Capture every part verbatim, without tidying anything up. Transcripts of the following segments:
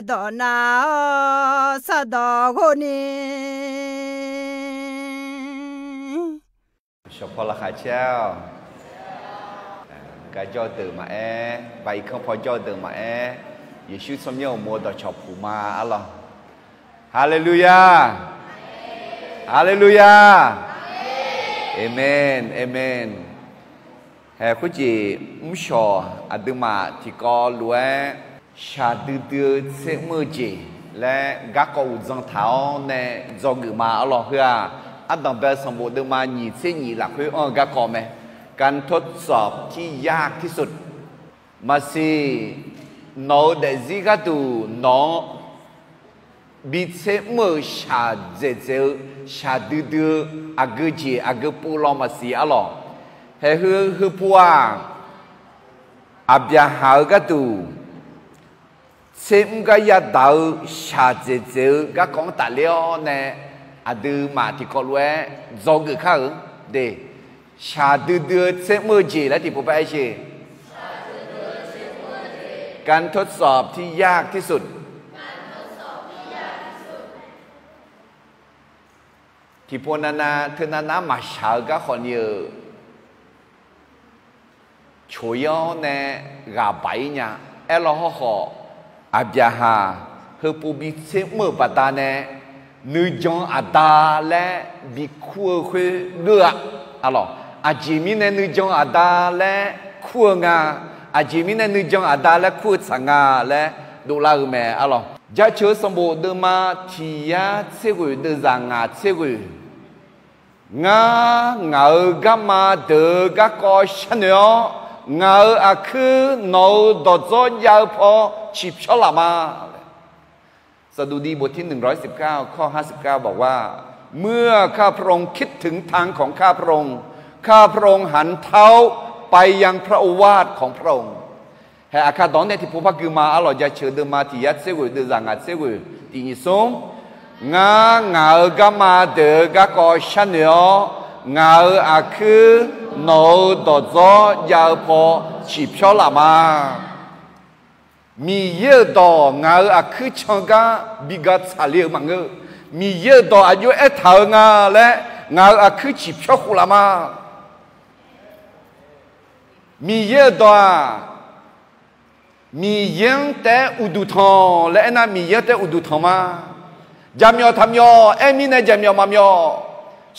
Dawq nav-awr sardawq ghov ni, shawq paw laqkhaq caer-awq. Gar jawr-eu deuq maqaer, ba irkanr paw jawr-eu deuq maqaer, Yeqsur tsawrmyanr uqmov-eu dawqcawq puq ma arlawq. Haleluya! Haleluya! Aqmen, aqmen. Hae khoerjeq mrshawq aqduimaf tiqkawv lof-aer, shaqdui dui-eu tser mr-eu jeq laer garkawv uqdzan taq-awr nae dzawgeuf ma arlawq. Heu-aq, ardanqbae sanqbof deuvma nyiq tser nyiq lafkhoer anr-eu garkawv mae. การทดสอบที่ยากที่สุด Maqsiq, nawq-euq daefzir gharduq nawq-anr bi tser mr-euq shaqdzaeq dzaeq-eu, shaqdui dui-eu aqgeu jeq aqgeu pov law maqsiq arlawq. Haeq heu heupov-aq, Aqbyaqhaq-eu gharduq tser mr gar yadaq-eu shaqdzaeq dzaeq-eu garkawv-anr tafler-awr nae, aqduimaf tiqkawv lof-aer dzawgeuf kar-euq de. Shaqdui dui-eu tser mr-eu jeq laer tiqpov par aer sher. การทดสอบที่ยากที่สุด Tiqpov navnav teu navnav maqshaq-eu garkhawf ni-euq coq-ir-awr nae ghaq baq-ir nya. Aerlaw hawrkhawf, Aqbyaqhaq heupov bi tser mr-euq baqdanae nuijan aqda laer bikur-eu khoer geur-a. Arlawq, aqjeq mirnae nuijan aqda laer kur-eu nga, aqjeq mirnae nuijan aqda laer kur-eu tsaq nga laer dovlar-eu mae arlawq. Jaceuq-eu sanqbof deuvma tiq yar tser ghoeq deuvzaq ngaq tser ghoeq. Ngar, ngaq-euq garma deuq-eu garkawv sharnoeq-awr, ngaq-euq aqkuir nawq-euq dawqdzawr jav-eu paw ciqpyawr laf ma. Saqduqdi บทที่หนึ่งร้อยสิบเก้า ข้อห้าสิบเก้า บอกว่า เมื่อข้าพระองค์คิดถึงทางของข้าพระองค์ ข้าพระองค์หันเท้าไปยังพระโอวาทของพระองค์ Hae aqkar dawq-anr nae tiqpov par gui ma arlawq. Jaceuq deuvma tiq yar tser ghoeq deuvzaq ngaq tser ghoeq tiq nyiq smr. Ngar, ngaq-euq garma deuq-eu garkawv sharnoeq-awr, ngaq-euq aqkuir nawq-euq dawqdzawr jav-eu paw ciqpyawr laf ma. Miqyaer-euq dawq ngaq-euq aqkuir can gar bi ga tsaqle-euq maqngeur. Miqyaer-euq dawq aqjox aertaq-eu nga laer ngaq-euq aqkuir ciqpyawr khof laf ma. Miqyaer-euq dawq-aq, Miqyaer-anr taef-aer uqduq tanq laer aernar, Miqyaer-anr taef-aer uqduq tanq ma. Jaqmyawf taqmyawf aer mirnae jaqmyawf maqmyawf,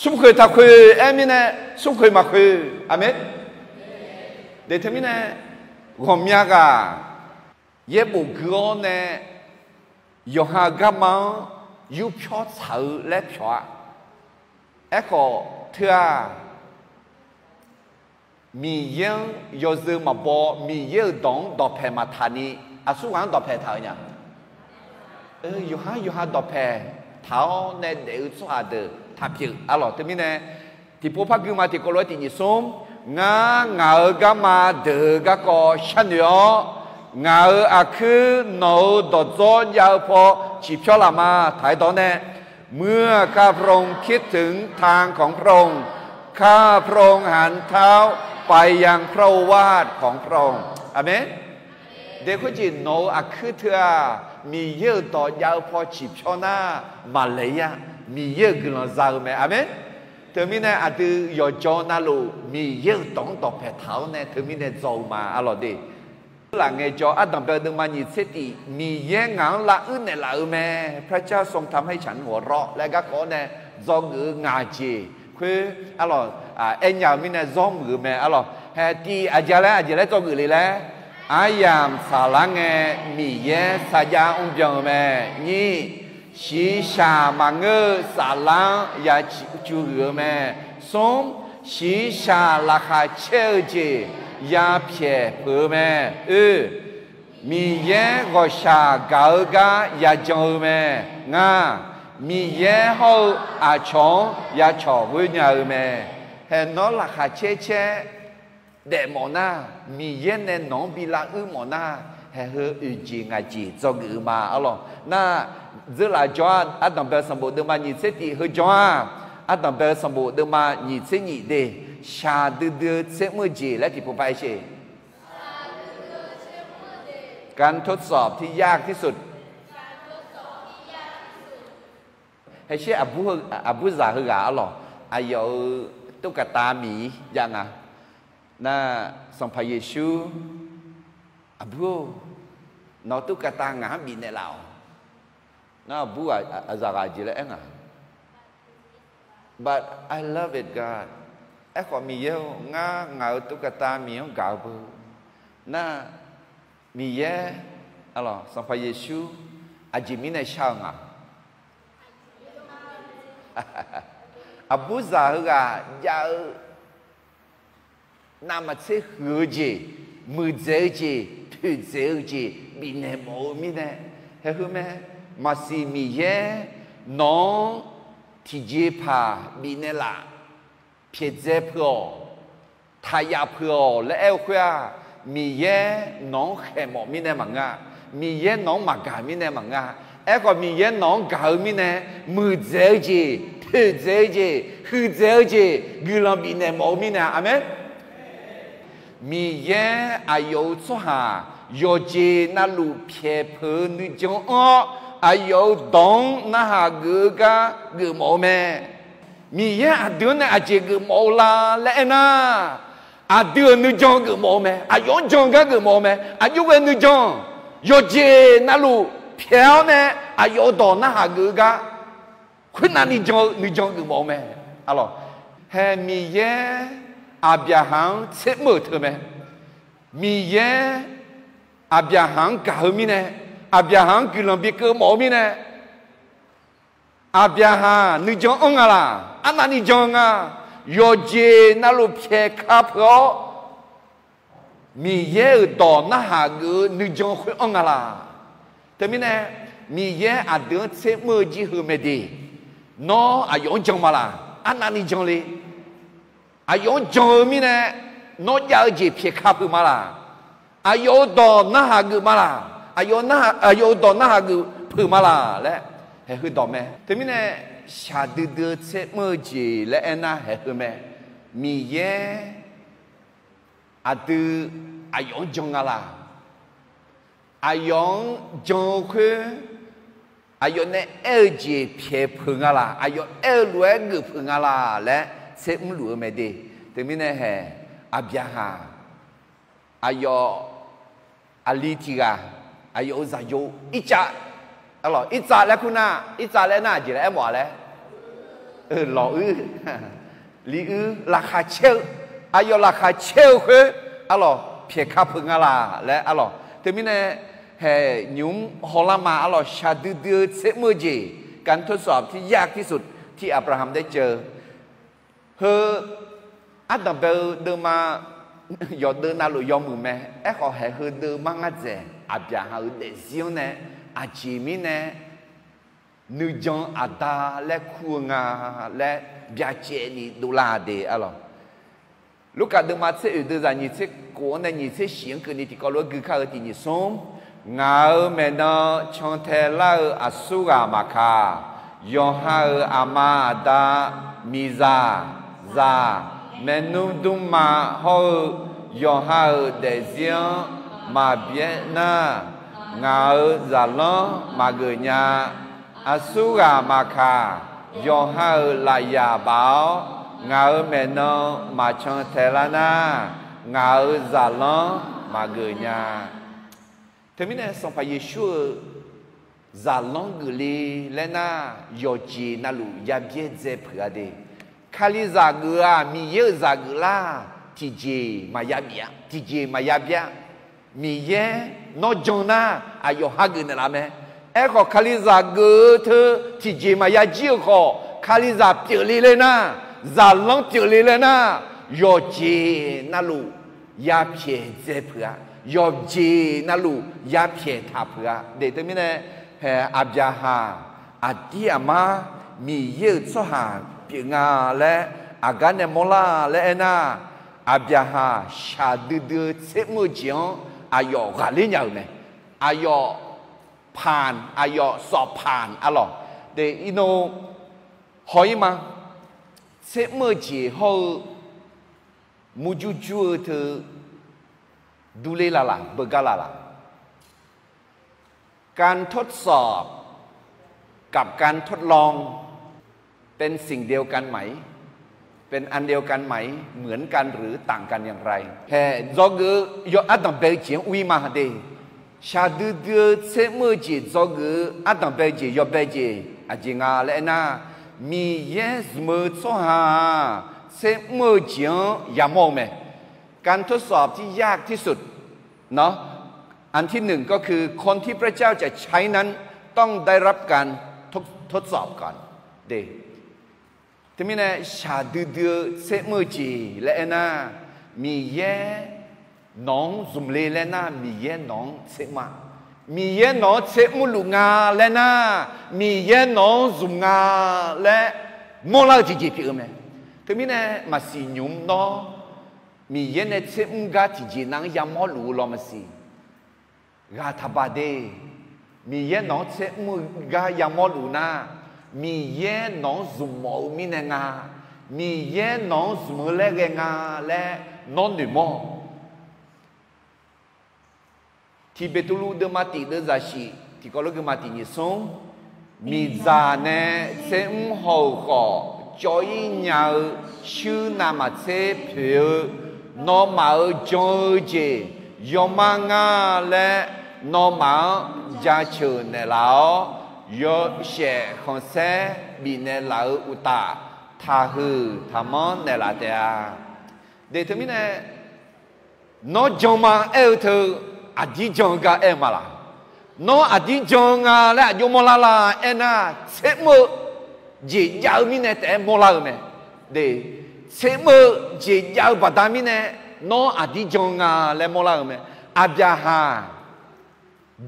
smrkhoeq taqkhoeq aer mirnae smrkhoeq maqkhoeq. Aqmeq. Deq teumirnae, ghawqmya ghaq yaerbof gui-awr nae yawqha garma-anr yurpyawr tsaq-eu laer pyawq-a. Aerkhawf teu-aq, Miqyaer-anr yawzeu maqbaw, Miqyaer-euq dawq-anr dawqpaeq maqtaq ni, aqsurghaq-anr dawqpaeq taq-eu nya. Yawqha yawqha dawqpaeq taq-awr nae daef-eu tsawrhaq deuq taqpyeuf arlawq. Teumirnae, tiqpov par gui ma tiqkawv lof-aer tiq nyiq smr. Ngar, ngaq-euq garma deuq-eu garkawv sharnoeq-awr, ngaq-euq aqkuir nawq-euq dawqdzawr jav-eu paw ciqpyawr laf ma. Taq-aer dawq-awr nae, เมื่อข้าพระองค์คิดถึงทางของพระองค์ ข้าพระองค์หันเท้าไปยังพระโอวาทของพระองค์ Aqmeq. Deq khoerjeq nawq-euq aqkuir teu-aq, Miqyaer-euq dawq jav-eu paw ciqpyawr nar, maqlaeq-ir-a. Miqyaer-euq guiqlanq za-eu mae. Aqmeq. Teumirnae aqdui yawqjawr navluf Miqyaer-euq dawq-anr dawqpaeq taq-awr nae teumirnae dzaw-eu ma arlawq de. Laf ngaejawr, ardanqbae-eu deuvma nyiq tser tif, Miqyaer ngaq-anr lavuir naeqlaf-eu mae, พระเจ้าทรงทำให้ฉันหัวเราะ laer garkawv-awr nae dzawgeuf-eu ngaq jeq khoer arlawq, aernya-eu mirnae zawr muiq-eu mae arlawq. Hae tif aqjeq laer, aqjeq laer dzawgeuf le laer, aryamq saflar ngae Miqyaer sarjax mrbyan-eu mae. Nyir, shiqshaq maqngeur-eu saflar-anr ya cuv huiq-eu mae. Smr, shiqshaq laqkhaq caer-eu jeq ya pyaeq peuq-eu mae. Oe, Miqyaer ghawqshaq gaq-eu gar yajan-eu mae. Ngar, Miqyaer hawr-eu aqcawq-anr ya cawq ghoer nya-eu mae. Hae nawr laqkhaq caer caer daefmawf nar, Miqyaer nae nawq-anr bi lavuir mawf nar, hae heu oeq jeq ngaq jeq dzawgeuf-eu ma arlawq. Nar, dzeurlaf jawr-a, ardanqbae sanqbof deuvma nyiq tser tif heu jawr-a, ardanqbae sanqbof deuvma nyiq tser nyiq de, shaqdui dui-eu tser mr-eu jeq laer tiqpov par aer sher. การทดสอบที่ยากที่สุด Haesher aqbur zaq heughaq arlawq, aqyawf-euq ตุ๊กตา miq-ir jav nga. Nar, Sanqpaq Yeqsur, aqbur-or, nawq-eu ตุ๊กตา ngaq-anr bifnaeq laf-awq. Nar aqbur ghaq, aqzaq ghaq jeq laer aer nga. But I love it, God. Aerkhawf Miqyaer-or, ngar ngaq-euq ตุ๊กตา miq-anr gaq-eu beu. Nar, Miqyaer, arlawq, Sanqpaq Yeqsur aqjeq mirnae shar-eu nga? Aqbur zaq heughaq jav-eu navmaqtser huiq-eu jeq, muiqdzaeq-eu jeq, toeqdzaeq-eu jeq bifnaeq mawf-eu mirnae, haeq heu mae. Maqsiq Miqyaer nawq-anr tiqjeqpaq bifnaeq laf, pyaeqdzae peuq-awq, taqyaf peuq-awq laer aer-eu khoer-aq, Miqyaer nawq-anr khaeq mawf mirnae maqngeur-a. Miqyaer nawq-anr maqgaq mirnae maqngeur-a. Aerkhawf Miqyaer nawq-anr gaq-eu mirnae, muiqdzaeq-eu jeq, toeqdzaeq-eu jeq, huiqdzaeq-eu jeq guiqlanq bifnaeq mawf-eu mirnae, aqmeq. Miqyaer aqyawf-euq tsawrhaq yawqjeq navluf pyaeq peuq-eu nuijan anr-awr, aqyawf-euq dawq-anr narhaq geuf-eu gar geufmawf-eu mae. Miqyaer aqdui-anr nae aqjeq geufmawf-eu la laer aernar, aqdui-euq nuijan geufmawf-eu mae. Aqyawf-anr jan-eu gar geufmawf-eu mae. Aqjox ghae nuijan, yawqjeq navluf pyaeq-awr nae aqyawf-euq dawq narhaq geuf-eu gar, khoernav ni jan-eu nuijan geufmawf-eu mae. Arlawq, hae Miqyaer Aqbyaqhaq-anr tsermr-euq teu mae. Miqyaer Aqbyaqhaq-anr gaq-eu mirnae, Aqbyaqhaq-anr guiqlanq bikeuv mawf-eu mirnae, Aqbyaqhaq nuijan anr nga laq? Arnavni jan-eu nga. Yawqjeq navluf pyaeq ka peuq-awr, Miqyaer-euq dawq narhaq geuf-eu nuijan khoer anr nga laq? Teumirnae, Miqyaer aqdui-anr tsermr-eu jir heu mae de. Nawr aqyawf-anr jan ma laq? Arnavni jan le. Aqyawf-anr jan-eu mirnae, nawr jav-eu jeq pyaeq ka peuq ma laq? Aqyawf-euq dawq narhaq geuf ma laq? Aqyawf-euq dawq narhaq geuf peuq ma laq laer haeq heu dawq mae. Teumirnae, shaqdui dui-eu tsermr-eu jeq laer aernar haeq heu mae. Miqyaer aqdui aqyawf-anr jan nga laq? Aqyawf-anr jan-eu khoer, aqyawf nae aer-eu jeq pyaeq peuq nga laq? Aqyawf aer-eu lof-aer geuf peuq nga laq laer tsermr luf-eu mae de. Teumirnae haeq, Aqbyaqhaq, aqyawf aqli tiq ghaq, aqyawf-euq zaqyo Irtsav, arlawq, Irtsav laer kur nar, Irtsav laer nar aqjeq laer aermawf-a laer, lawq uir, li uir, laqkhaq caer-eu, aqyawf laqkhaq caer-eu khoer, arlawq, pyaeq ka peuq nga laq laer, arlawq. Teumirnae, haeq nymq-mr hawlar ma, arlawq, shaqdui dui-eu tsermr-eu jeq, การทดสอบที่ยากที่สุดที่อับราฮัมได้เจอ Heu, ardanq bae-eu deuvma yawqdeuv navluf yawmuiq mae. Aerkhawf haeq heu deuvma ngar dzaeq, Aqbyaqhaq-euq daefzir-anr nae aqjeq mirnae nuijan aqda laer kur-eu nga laer byacaevni dovlar de, arlawq. Lurkaf deuvma tser oeq deuv zaq nyiq tser khof-anr nae nyiq tser shif-anr keuvni tiqkawv lof-aer gui kar-eu tiq nyiq smr, ngaq-euq maeqnan cantae lar-eu aqsurghaq maqkaq, yawqha-euq aqma aqda, miqzaq, zaq, maernmr dmrma hawr-eu yawqha-euq daefzir-anr maqbyaer nar, ngaq-euq zaqlanr maqgeuf nya. Aqsurghaq maqkaq, yawqha-euq lafyaq baf-awr, ngaq-euq maeqnan maqcan tae lar nar, ngaq-euq zaqlanr maqgeuf nya. Teumirnae Sanqpaq Yeqsur-euq zaqlanr geufle laer nar, yawqjeq navluf yabyaer dzae peuq-a de. Kalizaq geuf-aq, Miqyaer-euq zaq geuf lar, tiqjeq maqya bif-a, tiqjeq maqya byaer-a. Miqyaer nawr jan nar, aqyawf hageuf naeqlaf mae. Aerkhawf, Kalizaq geuf-eu teu tiqjeq maqya jir-eu khawf, Kalizaq pyeufle laer nar, zaqlanr pyeufle laer nar, yawqjeq navluf yapyaeq dzae peuq-a. Yawqjeq navluf yapyaeq taq peuq-a. Deuq teumirnae, haeq Aqbyaqhaq aqdir aqmar Miqyaer-euq tsawrhaq pyeuf nga laer aqgar nae mawrlar laer aernar, Aqbyaqhaq shaqdui dui-eu tsermr-eu jeq-anr aqyawf ghaqler nya-euq mae. Aqyawf paq, aqyawf sawf paq arlawq. Deuq irno haw-ir ma. Tsermr-eu jeq hawr-eu murjur jur-eu teu durler laf laf, beugar laf laf. การทดสอบ กับการทดลอง เป็นสิ่งเดียวกันไหม เป็นอันเดียวกันไหม เหมือนกันหรือต่างกันอย่างไร hae, dzawgeuf-eu yaw ardanq bae-eu jeq-anr ur-ir ma de. Shaqdui dui-eu tser mr-eu jeq dzawgeuf-eu ardanq bae-eu jeq yawbae jeq aqjeq nga laer aernar, Miqyaer zmq-eu tsawrhaq-aq, tser mr-eu jeq-anr yamawr-eu mae. การทดสอบที่ยากที่สุดเนาะ อันที่หนึ่งก็คือคนที่พระเจ้าจะใช้นั้นต้องได้รับการทดทดสอบก่อน de. Teumirnae shaqdui dui-eu tser mr-eu jeq laer aernar, Miqyaer nawq-anr zmq le laer nar, Miqyaer nawq-anr tser mr-a. Miqyaer nawq-anr tser mrluf nga laer nar, Miqyaer nawq-anr zmq nga laer mawrlar-eu tiqjeq pyeuf-eu mae. Teumirnae maqsiq nymq mr nawr, Miqyaer nae tser mr gar tiqjeq nav-anr yamawr luf-eu law maqsiq. Ghaq taqbaq de. Miqyaer nawq-anr tser mr-eu gar yamawr luf nar, Miqyaer nawq-anr zmq mawf-eu mirnae nga. Miqyaer nawq-anr zmq-eu laer ghae nga laer nawr noeqmawr. Tiq Beqtuvluv deuvma tiq deuvzaq shif tiqkawv lof guvma tiq nyiq smr, miqdzaq nae tser mr haw-euq khawf, cawv-ir nya-eu shuir navmaqtser poeq-eu nawmaf-euq jan-eu jeq yawmar nga laer, nawmaf-anr jaceuq naeqlaf-awr, yawshaef khanqsaer bifnaeq laf-eu uqtaf, taqhuiq taqmanr naeqlaf taef-a. De teumirnae, nawr jan ma aer-eu teu, aqdir jan-eu gar aer-eu ma laq? Nawr aqdir jan-eu nga laer aqjox mawrlar la aernar, tser mr-eu jeq jav-eu mirnae taef-aer mawrlar-eu mae. De, tser mr-eu jeq jav-eu baqda mirnae, nawr aqdir jan-eu nga laer mawrlar-eu mae. Aqbyaqhaq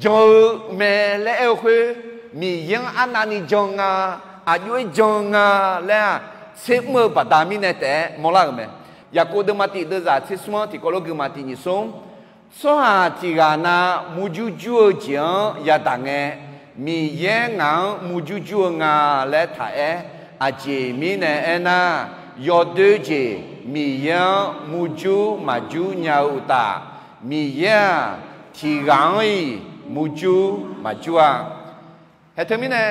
jan-eu mae laer aer-eu khoer, Miqyaer-anr arnavni jan nga, aqjox-aer jan nga laer-aq, tser mr-eu baqda mirnae taef-aer mawrlar-euq mae. Yaqkov deuvma tiq deuvzaq tser smr-anr tiqkawv lof guvma tiq nyiq smr, tsawrhaq tiq ghaq na murjur jur-eu jeq-anr yadaq ngae, Miqyaer ngaq-anr murjur jur-eu nga laer taq aer. Aqjeq mirnae aernar, yawdoer jeq Miqyaer-anr murjur maqjur nya-eu uqtaf, Miqyaer-aq, tiq ghaq-anr-iq murjur maqjur-a. Hae teumirnae,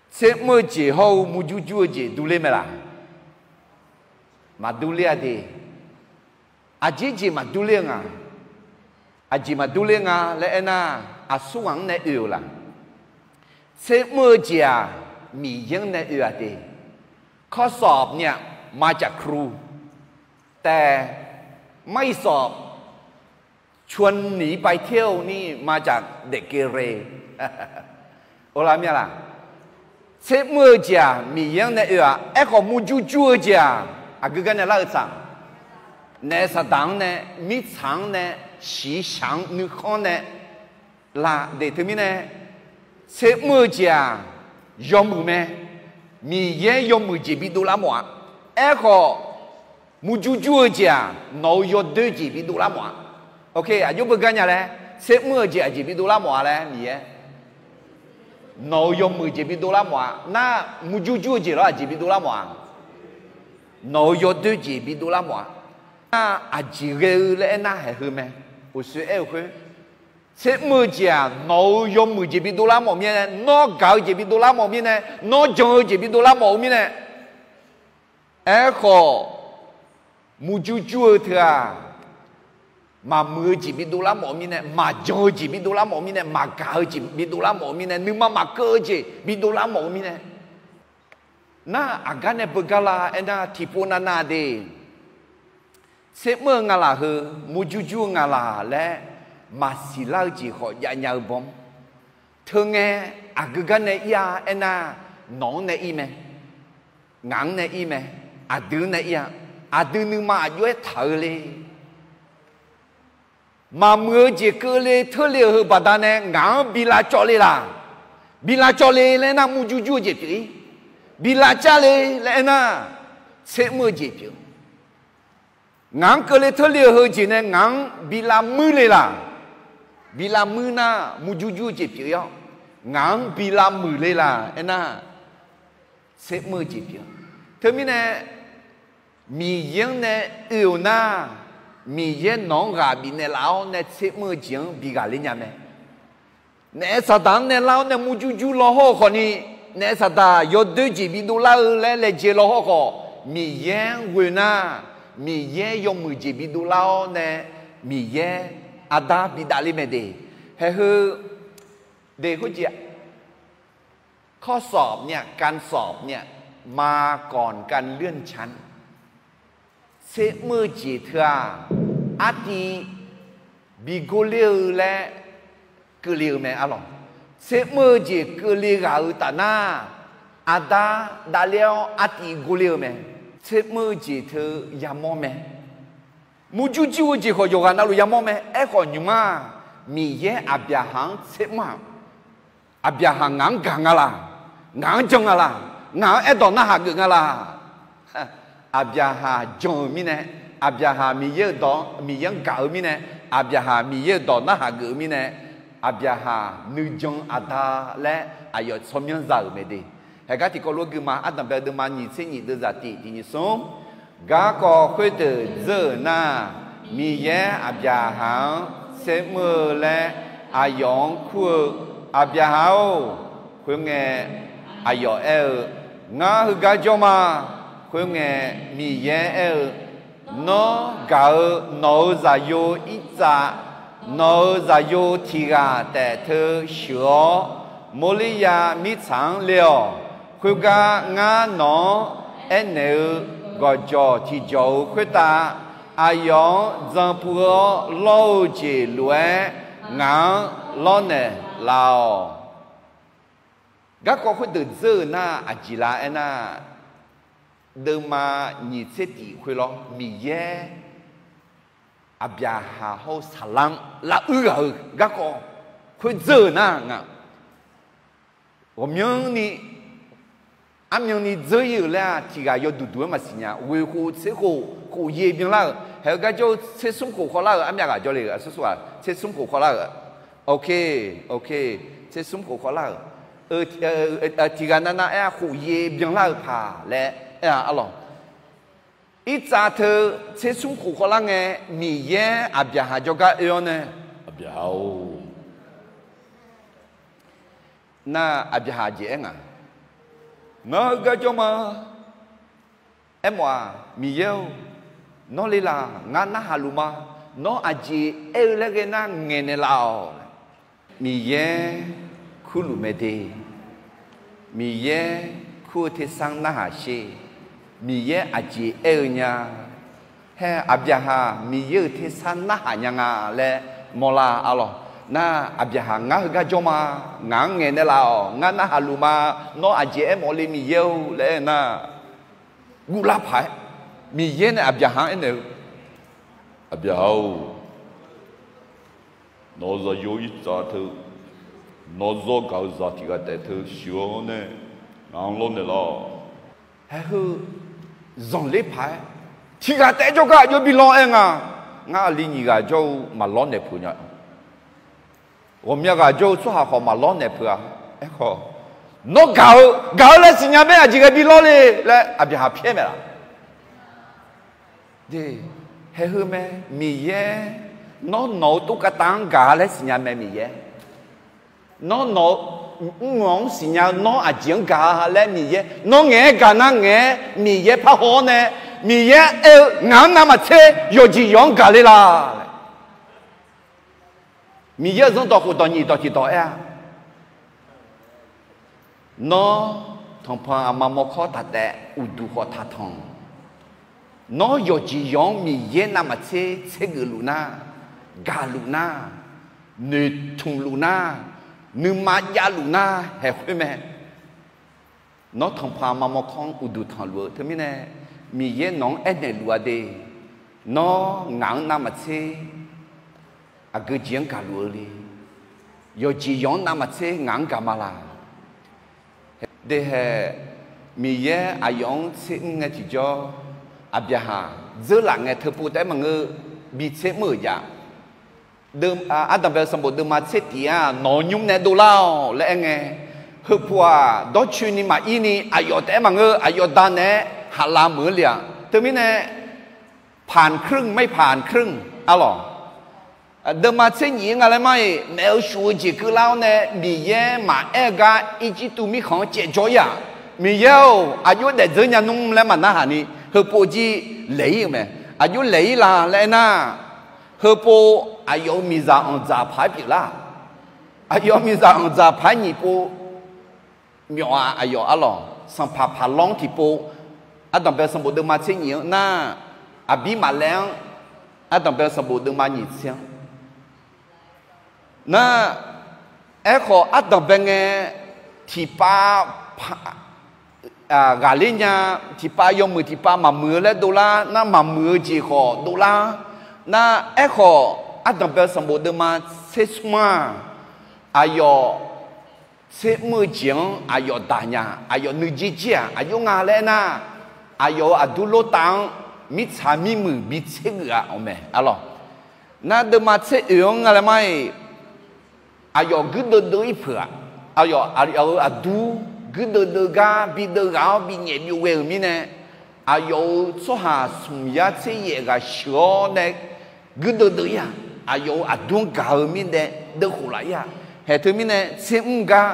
tser mr-eu jeq hawr-eu murjur jur-eu jeq durler mae laq? Maqdurler-a de. Aqjeq jeq maqdurler-eu nga. Aqjeq maqdurler nga laer aernar, aqsur ghaq-anr nae oe-euq laq? Tser mr-eu jeq-aq, Miqyaer-anr nae oe-aq de. ข้อสอบเนี่ย มาจากครู แต่ไม่สอบ ชวนหนีไปเที่ยวนี่ มาจากเด็กเกเร Or lar mir-a laq? Tser mr-eu jeq-aq, Miqyaer-anr nae oe-aq, aerkhawf murjur jur-eu jeq-aq, aqgeu gar nae lar-eu tsaq? Naef saqdaq-anr nae, mirtsaq-anr nae, shiqshaq-anr nuikhanr nae lar de. Teumirnae, tser mr-eu jeq-aq, yawmuiq mae. Miqyaer yawmuiq jeq bidov lar mawf-a. Aerkhawf, murjur jur-eu jeq-aq, nawq-euq yawdoer jeq bidov lar mawf-a. Oke, aqjox beugar nya laer, tser mr-eu jeq aqjeq bidov lar mawf-a laer Miqyaer, nawq-euq yawmuiq jeq bidov lar mawf-a. Nar, murjur jur-eu jeq lawr aqjeq bidov lar mawf-a? Nawq-euq yawdoer jeq bidov lar mawf-a. Nar, aqjeq ghae-eu laer aernar haeq heu mae. Uqshoe aer-eu khoer, tser mr-eu jeq-aq, nawq-euq yawmuiq jeq bidov lar mawf mirnae, nawr gaq-eu jeq bidov lar mawf mirnae, nawr jan-eu jeq bidov lar mawf-eu mirnae, aerkhawf, murjur jur-eu teu-aq, maqmuiq-eu jeq bidov lar mawf-eu mirnae, maqjan-eu jeq bidov lar mawf-eu mirnae, maqgaq-eu jeq bidov lar mawf-eu mirnae, nuima maqkeuv-eu jeq bidov lar mawf-eu mirnae. Nar, aqgar nae beugar la aernar, tiqpov navnav de. Tser mr-eu nga laq heu, murjur jur-eu nga laq laer maqsiq lar-eu jeq khawf javnya-eu bawm. Teungae, aqgeu gar nae ir-a aernar, nawq-anr nae ir mae, ngaq-anr nae ir mae, aqdui-anr nae ir-a. Aqdui nuima aqjox-aer taq-eu le. Maqmuiq-eu jeq keuvle teurle-euq heu baqdanae ngaq-anr bi lavcawv le laq? Bi lavcawv le laer nar, murjur jur-eu jeq pyeuf-ir. Bi lavcav le laer aernar, tser mr-eu jeq pyeuf. Ngaq-anr keuvle teurle-euq heu jeq nae ngaq-anr bi lavmuir le laq? Bi lavmuir nar, murjur jur-eu jeq pyeuf-ir-awr, ngaq-anr bi lavmuiq le laq aernar, tser mr-eu jeq pyeuf. Teumirnae, Miqyaer-anr nae oe-euq nar, Miqyaer nawq-anr ghaq bifnaeq laf-awr nae tser mr-eu jeq-anr bi ghaqler nya mae. Naef saqdaq-anr nae lar-awr nae murjur jur law hawr-eu khawfni, naef saqdaq yawdoer jeq bidov lar-eu laer laejae law hawr khawf, Miqyaer-anr ghoe nar, Miqyaer yawmuiq jeq bidov lar-awr nae, Miqyaer ardax bidavler mae de. Haeq heu, de khoerjeq, ข้อสอบเนี่ย การสอบเนี่ย มาก่อนการเลื่อนชั้น tsermr-eu jeq teu-aq, artiv bi gorler-eu laer keuvle-eu mae arlawq. Tsermr-eu jeq keuvle ghaq-euq taf nar, ardax davler-awr artiv gorler-eu mae. Tsermr-eu jeq teu yamawr mae. Murjur jir-eu jeq khawf yawqghaq navluf yamawr mae. Aerkhawf nymq-mr-aq, Miqyaer Aqbyaqhaq-anr tsermr-aq, Aqbyaqhaq ngaq-anr gaq nga laq? Ngaq-anr jan nga laq? Ngaq-anr aerdawq narhaq geuf nga laq? Aqbyaqhaq jan-euq mirnae, Aqbyaqhaq Miqyaer-euq dawq, Miqyaer-anr gaq-eu mirnae, Aqbyaqhaq Miqyaer-euq dawq narhaq geuf-eu mirnae, Aqbyaqhaq nuijan aqda laer aqyawf tsawrmyanr za-euq mae de. Haeqgar tiqkawv lof-aer guima, ardanqbae-eu deuvma nyiq tser nyiq deuvzaq tiq tiq nyiq smr. Garkawv khoerdeuq dzeur-euq nar, Miqyaer Aqbyaqhaq-anr tsermr-eu laer aqyawf-anr kur-eu, Aqbyaqhaq-or, khoerngae aqyawf aer-eu, Ngar heugar jawr ma. Khoerngae, Miqyaer aer-eu, Nawr gaq-eu nawq-euq zaqyo Irtsav, nawq-euq zaqyo tiq ghaq taef teu sheuq-awr, Morliqyaer mirtsaq-anr le-awq. Khoergar ngar nawq-anr aernaeq-eu gawqjawq tiqjawq-euq khoertav aqyawf-anr dzan puiv-awr lawr-eu jeq lof-aer ngaq-anr lawrnaeq laf-awq. Garkawv khoerdeuq dzeur-euq nar aqjeq la aernar, deuvma nyiq tser tiq khoerlawr Miqyaer Aqbyaqhaq hawr-eu saqlar-anr lavuir ghaq-euq garkawv khoer dzeur-euq nar nga. Ghawqmyanrni, armyanni dzeur-ir-euq laer-aq, tiq ghaq yawduq duq-aer maqsiq nya. Ghoeq khof tser khof khof yaer byanlar-euq, haeq-eu gar jawr-eu tser smr khof khawvlar-euq armyav ghaq jawr le-euq aqsur suf-aq, tser smr khof khawvlar-euq. Ok, ok, tser smr khof khawvlar-euq. Tiq ghaq navnav aer-a, khof yaer byanlar-eu paq laer aer-a arlawq. Irtsav teu tser smr khof khawvlar ngae, Miqyaer Aqbyaqhaq jawrgar oe-awr nae, Aqbyaqhaq-or, nar Aqbyaqhaq jeq aer nga, Ngar heugar jawr ma. Aermawf-aq, Miqyaer-or, nawr le laq? Ngar narhaq luf ma. Nawr aqjeq aer-eu laer ghae nar ngaeqnaeq laf-awq. Miqyaer kurluf mae de. Miqyaer kur-eu tersar-anr narhaq sher. Miqyaer aqjeq aer-eu nya. Hae, Aqbyaqhaq Miqyaer-euq tersar narhaq nya nga laer mawrlar arlawq. Nar Aqbyaqhaq ngar heugar jawr ma. Ngaq-anr ngaeqnaeq laf-awq. Ngar narhaq luf ma. Nawr aqjeq aermawf le Miqyaer-or laer aer nar, guvlar paq-aer Miqyaer nae Aqbyaqhaq-anr aernaeq-eu, Aqbyaqhaq-or, nawq-euq zaqyo Irtsav teu, nawr zawr gaq-eu zaq tiq ghaq taef teu sheuq-awr nae, ngaq-anr lawrnaeq laf-awq. Haeq heu zanqler paq-aer, tiq ghaq taef jawrgar aqjox bi lawr aer nga. Ngar aqli nyiq ghaq jawr-eu maqlawr naeq peuq nya. Ghawqmya ghaq jawr-eu tsawrhaq khawf maqlawr naeq peuq-a. Aerkhawf, Nawr gaq-eu, gaq-eu laer siqnya mae, aqjeq ghae bi lawr le laer Aqbyaqhaq pyaer mae laf. Haeq heu mae, Miqyaer nawr nawq-eu tokavtav-anr gaq-a laer siqnya mae Miqyaer. Nawr nawq-eu mrmawf-anr siqnya-eu nawr aqjeq-anr gaq-a laer Miqyaer, nawr ngaeq-aer gaq nar ngaeq-aer Miqyaer parhaw-awr nae, Miqyaer aer-eu ngaq-anr navmaqtser yawqjeq yawq-anr gaq le laf. Miqyaer-euq zanrdawq khofdawq nyiq dawq tiqdawq aer-a, Nawr tanqpanq aqma mawrkawr taq taef, uqduq khawf taq tanq. Nawr yawqjeq yawq-anr Miqyaer navmaqtser tsergeuf luf nar, gaq luf nar, noeqtmq luf nar, nuima javluf nar haeq khoer mae. Nawr tanqpanq aqma mawrkawr-anr uqduq tanqluf-eu teumirnae, Miqyaer nawq-anr aernaeq luf-a de. Nawr ngaq-anr navmaqtser aqgeu jeq-anr gaqluf-eu le. Yawqjeq yawq-anr navmaqtser ngaq-anr gaq ma laq. Dehae, Miqyaer aqyawf-anr tser mr ngae tiqjawr, Aqbyaqhaq dzeurlaf ngae teupov taef-aer maqngeur, bi tser mr-euq jav. Ardanqbae sanqbof deuvma tser tif-aq, nawq-eu nymr nae dovlar-awq laer aer ngae, heupuq-aq, dawrcoeni maqir ni aqyawf taef-aer maqngeur, aqyawf da naeq-aer haqlav meuq-eu le-aq. Teumirnae, ผ่านครึ่ง ไม่ผ่านครึ่ง arlawq. Deuvma tser nyif-eu nga laer mar-iq, maef-eu shuf-eu jeq keuvlar-awr nae Miqyaer maqaer-eu gar Irjirtuv mirkhanq-anr caevjawr ir-aq, Miqyaer-or, aqjox daefdzeur nya nmr laer maqnarhaq ni, heupov jir laeq ir-euq mae. Aqjox laeq ir la laer aernar, heupov aqyawf-euq miqzaq anqdzaq paq-aer pyeuflar. Aqyawf-euq miqzaq anqdzaq paq-aer nyiq pov myawf-a. Aqyawf arlawq sanqpaq paq lawr-anr tiqpov, ardanqbae sanqbof deuvma tser nyif-anr nar, aqbir maqlaer-anr, ardanqbae sanqbof deuvma nyiq tser-anr nar, aerkhawf ardanqbae ngae tiqpav ghaqler nya, tiqpav yawmuiq tiqpav maqmuiq-eu laer dovlar nar, maqmuiq-eu jeq khawf dovlar nar, aerkhawf ardanqbae sanqbof deuvma tser smr-aq, aqyawf tser mr-eu jeq-anr aqyawf daq nya, aqyawf nuijer jir-aq aqjox nga laer aernar, aqyawf-euq aqdur lortav-anr mirtsaq mirmuiq bi tser geuf-a awq mae arlawq. Nar deuvma tser oeq-anr nga laer mar-iq, aqyawf guirdeuv deuv ir peuq-aq, aqyawf aqyawf-euq aqdur guirdeuv deuv gar bi deuv ghaq-awr bi nyaef byov ghae-euq mirnae, aqyawf-euq tsawrhaq smq yar tser yaef ghaq sheuq-awr nae guirdeuv deuv ir-aq, aqyawf-euq aqdur-anr gaq-eu mirnae deuvkhof laf ir-aq, haeq teumirnae tser mr gar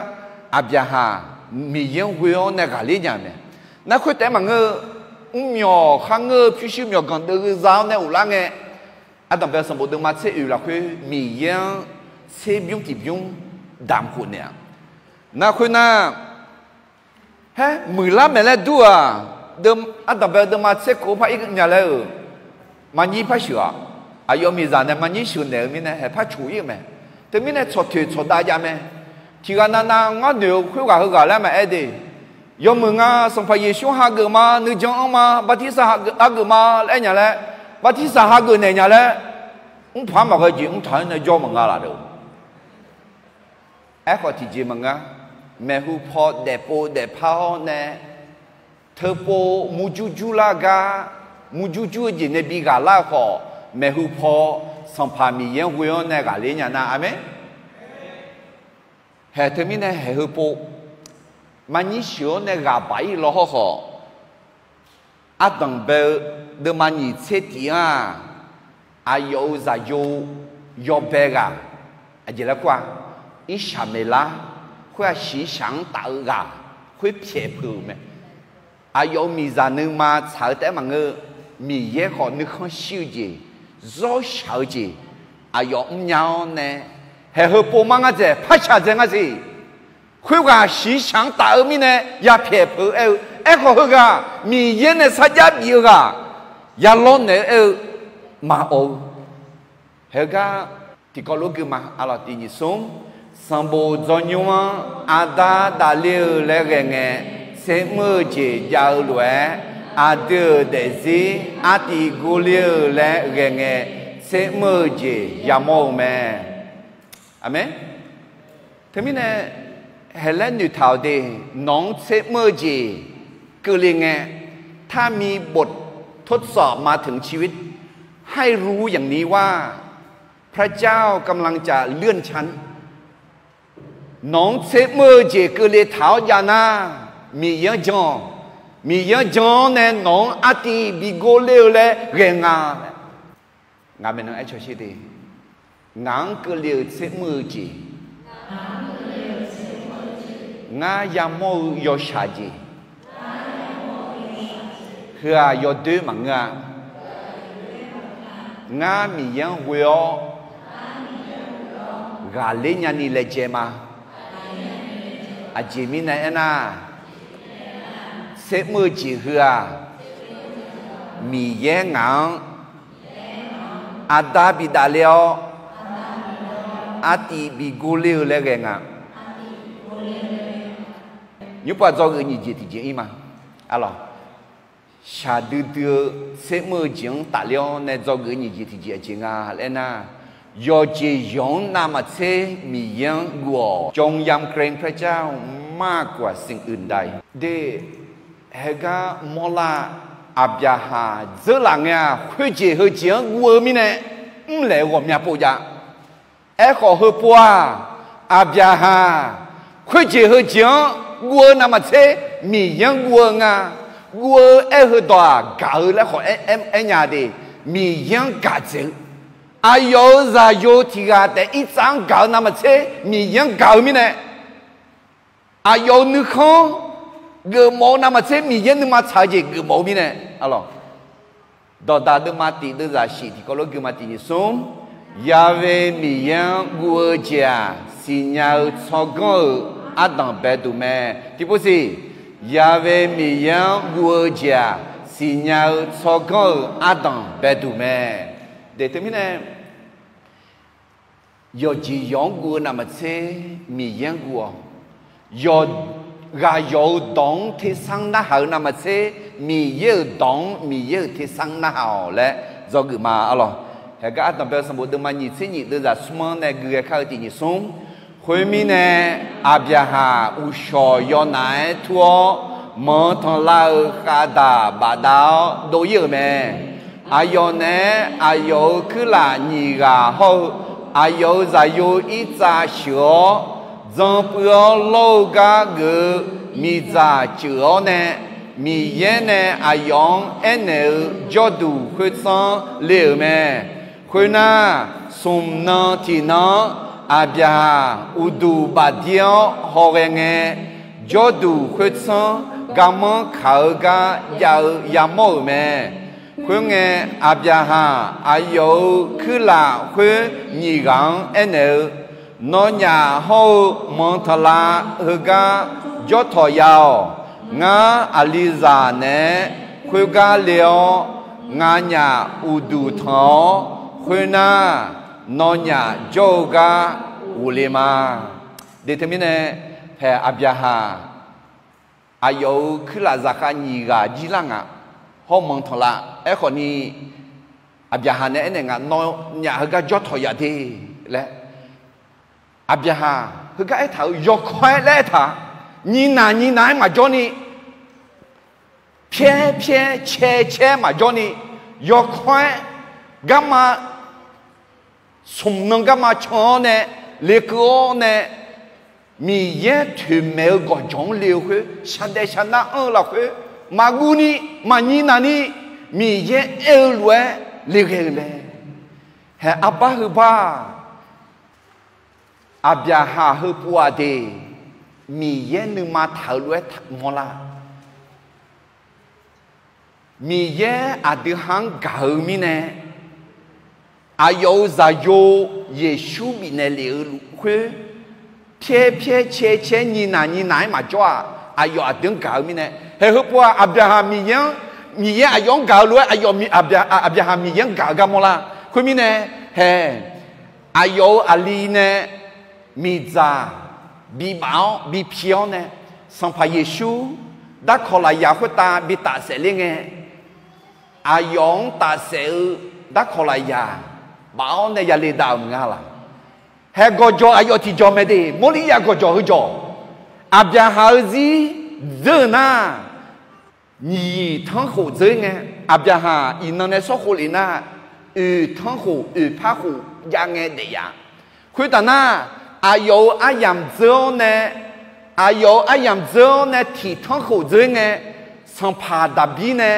Aqbyaqhaq Miqyaer-anr ghoe-awr nae ghaqler nya-euq mae. Nar khoertaef-aer maqngeur-eu, mrmyawq kharngeur-eu pyurshuir myawqganq deuv-eu za-awr nae ghoflar ngae, ardanqbae sanqbof deuvma tser oeq lafkhoer Miqyaer-anr tserbymr tiqbymr damq khof naeq-aq. Nar khoernar, haer muiqlar maeq laer dur-aq, ardanqbae deuvma tser kov par ir nya laer-euq, maqnyir par sheuq-aq, aqyawf miqzaq nae maqnyir sheuq naeq-eu mirnae haeq par coq ir-euq mae. Teumirnae tsawq toeq tsawq dav jav mae. Tiqghaq navnav ngar noeq-eu khoerghaq heughaq laer maqaer de. Yawmuiq nga Sanqpaq Yeqsur hageuf ma, nuijan anr ma, bartirsaq hageuf ma laer aer nya laer, bartirsaq hageuf naeq nya laer, mrpaq-anr maqghae jeq mrtaq-anr nae jawr maqnga laf-eu. Aerkhawf tiqjeq maqnga. Maeqhu paw daefpov daefpar-awr nae, teupov murjur jurlar gar, murjur jur-eu jeq nae bi ghaqlar-eu khawf, maeqhu paw Sanqpaq Miqyaer-anr ghoe-awr nae ghaqler nya nar, aqmeq. Haeq teumirnae haeq heupov maqnyir sheuq-awr nae ghaq baq ir law hawrkhawf, ardanqbae-eu deuvma nyiq tser tif-anr-aq, aqyawf-euq zaqyo yawbae ghaq, aqjeq laer kur-a, Irsaqmeqlar khoer-aq shiqshaq-anr taf-eu ghaq khoer pyaeq peuq-euq mae. Aqyawf-euq miqzaq nuima tsaq-eu taef-aer maqngeur, Miqyaer khawf nuikhanr shir-eu jeq, zawr shaq-eu jeq, aqyawf mrnya-awr nae, haeq heupov mar ngar dzaeq par shaq dzae ngar siq. Khoerghaq shiqshaq-anr taf-eu mirnae yapyaeq peuq-eu aer-eu, aerkhawf heughaq Miqyaer nae sarjax bif-eu ghaq, yalawr naeq-eu aer-eu, maqawq-eu. Haegar tiqkawv lof gui ma, aqlawq tiq nyiq smr, sanqbof dzawnymr-anr aqda dafle-eu laer ghae ngae, tser mr-eu jeq jav-eu lof-aer, aqdui-euq daefzir artiv gurler-eu laer ghae ngae, tser mr-eu jeq yamawr-eu mae. Aqmeq. Teumirnae, haeqlaer noeqtaq-awq de, nawq-anr tser mr-eu jeq keuvle ngae, ถ้ามีบททดสอบมาถึงชีวิต ให้รู้อย่างนี้ว่า พระเจ้ากำลังจะเลื่อนชั้น Nawq-anr tser mr-eu jeq keuvle taq-awr jav nar, Miqyaer-anr jan-awq. Miqyaer-anr jan-awr nae nawq-anr artiv bi gurler-eu laer ghae nga. Ngaq maeqnan aer cawsher de. Ngaq-anr keuvle-eu tser mr-eu jeq, ngar yamawr-eu yawshaq jeq, heu-aq yawdoer maqngeur-a. Ngar Miqyaer-anr ghoe-awr ghaqler nyani laejae ma. Aqjeq mirnae aernar, tser mr-eu jeq heu-aq, Miqyaer ngaq-anr aqda bidaf le-awr, artiv bi gurler-eu laer ghae nga. Nymrpav dzawgeuf nyiq jeq tiqjeq ir ma. Aqlawq, shaqdui dui-eu tser mr-eu jeq-anr tafler-awr nae dzawgeuf nyiq jeq tiqjeq aqjeq nga laer nar, yawqjeq yawq-anr navmaqtser Miqyaer-anr guv-awq. จงยำเกรงพระเจ้ามากกว่าสิ่งอื่นใด De, haegar mawrlar, Aqbyaqhaq dzeurlaf ngae-aq, khoerjeq heujeq-anr guv-eu mirnae, mrlaeq-eu ghawqmya pov jav. Aerkhawf heupov-aq, Aqbyaqhaq khoerjeq heujeq-anr guv-eu navmaqtser Miqyaer-anr guv-eu nga. Guv-eu aer-eu heudawq-aq, gaq-eu laer khawf aer, aer nya de. Miqyaer-anr gaq dzaeq-eu Aqyawf-euq zaqyo tiq ghaq taef irtsav-anr gaq-eu navmaqtser Miqyaer-anr gaq-eu mirnae, aqyawf-euq nuikhanr geufmawf-eu navmaqtser Miqyaer nuima tsaq-eu jeq geufmawf-eu mirnae, a lawq. Dawqdaq deuvma tiq deuvzaq shif tiqkawv lof guima tiq nyiq smr. Ya've Miqyaer-anr guv-eu jeq-aq, siqnya-eu tsawrganr-euq ardanq baeduq mae. Tiqpov siq, Ya've Miqyaer-anr guv-eu jeq-aq, siqnya-eu tsawrganr-euq ardanq baeduq mae. Deuq teumirnae, yawqjeq yawq-anr guv-eu navmaqtser Miqyaer-anr guv-awq. Yawq, ghaq yawq-euq dawq-anr tersar narhaq-eu navmaqtser Miqyaer-euq dawq-anr Miqyaer-euq tersar narhaq-awq laer dzawgeuf ma, a lawq. Haeqgar ardanq bae-eu sanqbof deuvma nyiq tser nyiq deuvzaq smr-anr nae gui ghae kar-eu tiq nyiq smr. Khoermirnae, Aqbyaqhaq uqshawq yawnaf-aer tur-awr, manq tanqlar-eu khavdaq bafdav-awr dov-ir-euq mae. Aqyawf naeq-aer aqyawf-euq kuirlaf nyiq ghaq hawr-eu, aqyawf-euq zaqyo irtsav sheuq-awr, dzan puiv-awr lawr-eu gar geuf-eu miqdzaq ceuq-awr nae, Miqyaer nae aqyawf-anr aernaeq-eu jawrduq khoertsanr le-euq mae. Khoernar, smq nan tiqnan-anr Aqbyaqhaq uqduq bafdir-awr hawghae ngae, jawrduq khoertsanr garmanr kaq-eu gar jav-eu yamawr-euq mae. Khoerngae, Aqbyaqhaq aqyawf-euq kuirlaf khoer nyiq ghaq-anr aernaeq-eu, Nawnyaf hawr-eu manq tanqlav heugar jawr tawq ya-awq. Ngar aqlizaq naeq-aer khoergar le-awr, nganyaf uqduq tanq-awr, khoernar, nawnyaf jawr-eu gar ghofle ma. Deuq teumirnae, haeq Aqbyaqhaq aqyawf-euq kuirlaf zaqkhav nyiq ghaq jir lar ngaq, hawr manq tanqlav. Aerkhawf ni, Aqbyaqhaq nae aernaeq nga, Nawnyaf heugar jawr tawq ya de laer. Aqbyaqhaq heugar aertaq-euq yawkawr-aer laer aertaq, nyiq naq nyiq naq-aer maqjawr ni, pyaer pyaer caer caer maqjawr ni, yawkawr-aer garma smq nan garma can-awr nae, lekeuv-awr nae, Miqyaer toeqmaeq-eu gawqjawq-anr le-eu khoer, shaqdaef shaqnar anr-eu lafkhoer maqguv ni, maqnyiq naq ni, Miqyaer aer-eu lof-aer le ghae-eu mae. Haeq arbar heu bar-aq, Aqbyaqhaq heu pov-aq de, Miqyaer nuima taq-eu lof-aer mawrlar. Miqyaer aqdui ha-anr gaq-eu mirnae, aqyawf-euq zaqyo Yeqsur bifnaeq lef-eu luf khoer, pyaer pyaer caer caer nyiq naq nyiq naq-aer maqjawr-aq, aqyawf aqdui-anr gaq-eu mirnae. Haeq heu pov-aq, Aqbyaqhaq Miqyaer-anr, Miqyaer aqyawf-anr gaq-eu lof-aer aqyawf, Aqbyaqhaq Miqyaer-anr gaq-eu gar mawrlar. Khoermirnae, haeq aqyawf-euq aqli nae miqdzaq bibaf-awr bipi-awr nae, Sanqpaq Yeqsur darkawq lafyaq khoertav bi tafsaef ler ngae, aqyawf-anr tafsaef-eu darkawq lafyaq baf-awr nae yale dav-euq maqnga laq. Haeq gawqjawq aqyawf tiqjawq mae de, Mawrliqyaq gawqjawq heujawq. Aqbyaqhaq-eu zir dzeur-eu nar, nyiq tanrkhof dzeur ngae, Aqbyaqhaq iqnan nae sawr khov lef nar, oeq tanrkhof oeq par khof jav ngae daef ya. Khoertaf nar, aqyawf-euq aryamq dzeur-awr nae, aqyawf-euq aryamq dzeur-awr nae tiq tanrkhof dzeur ngae, sanqpaq Daqbir nae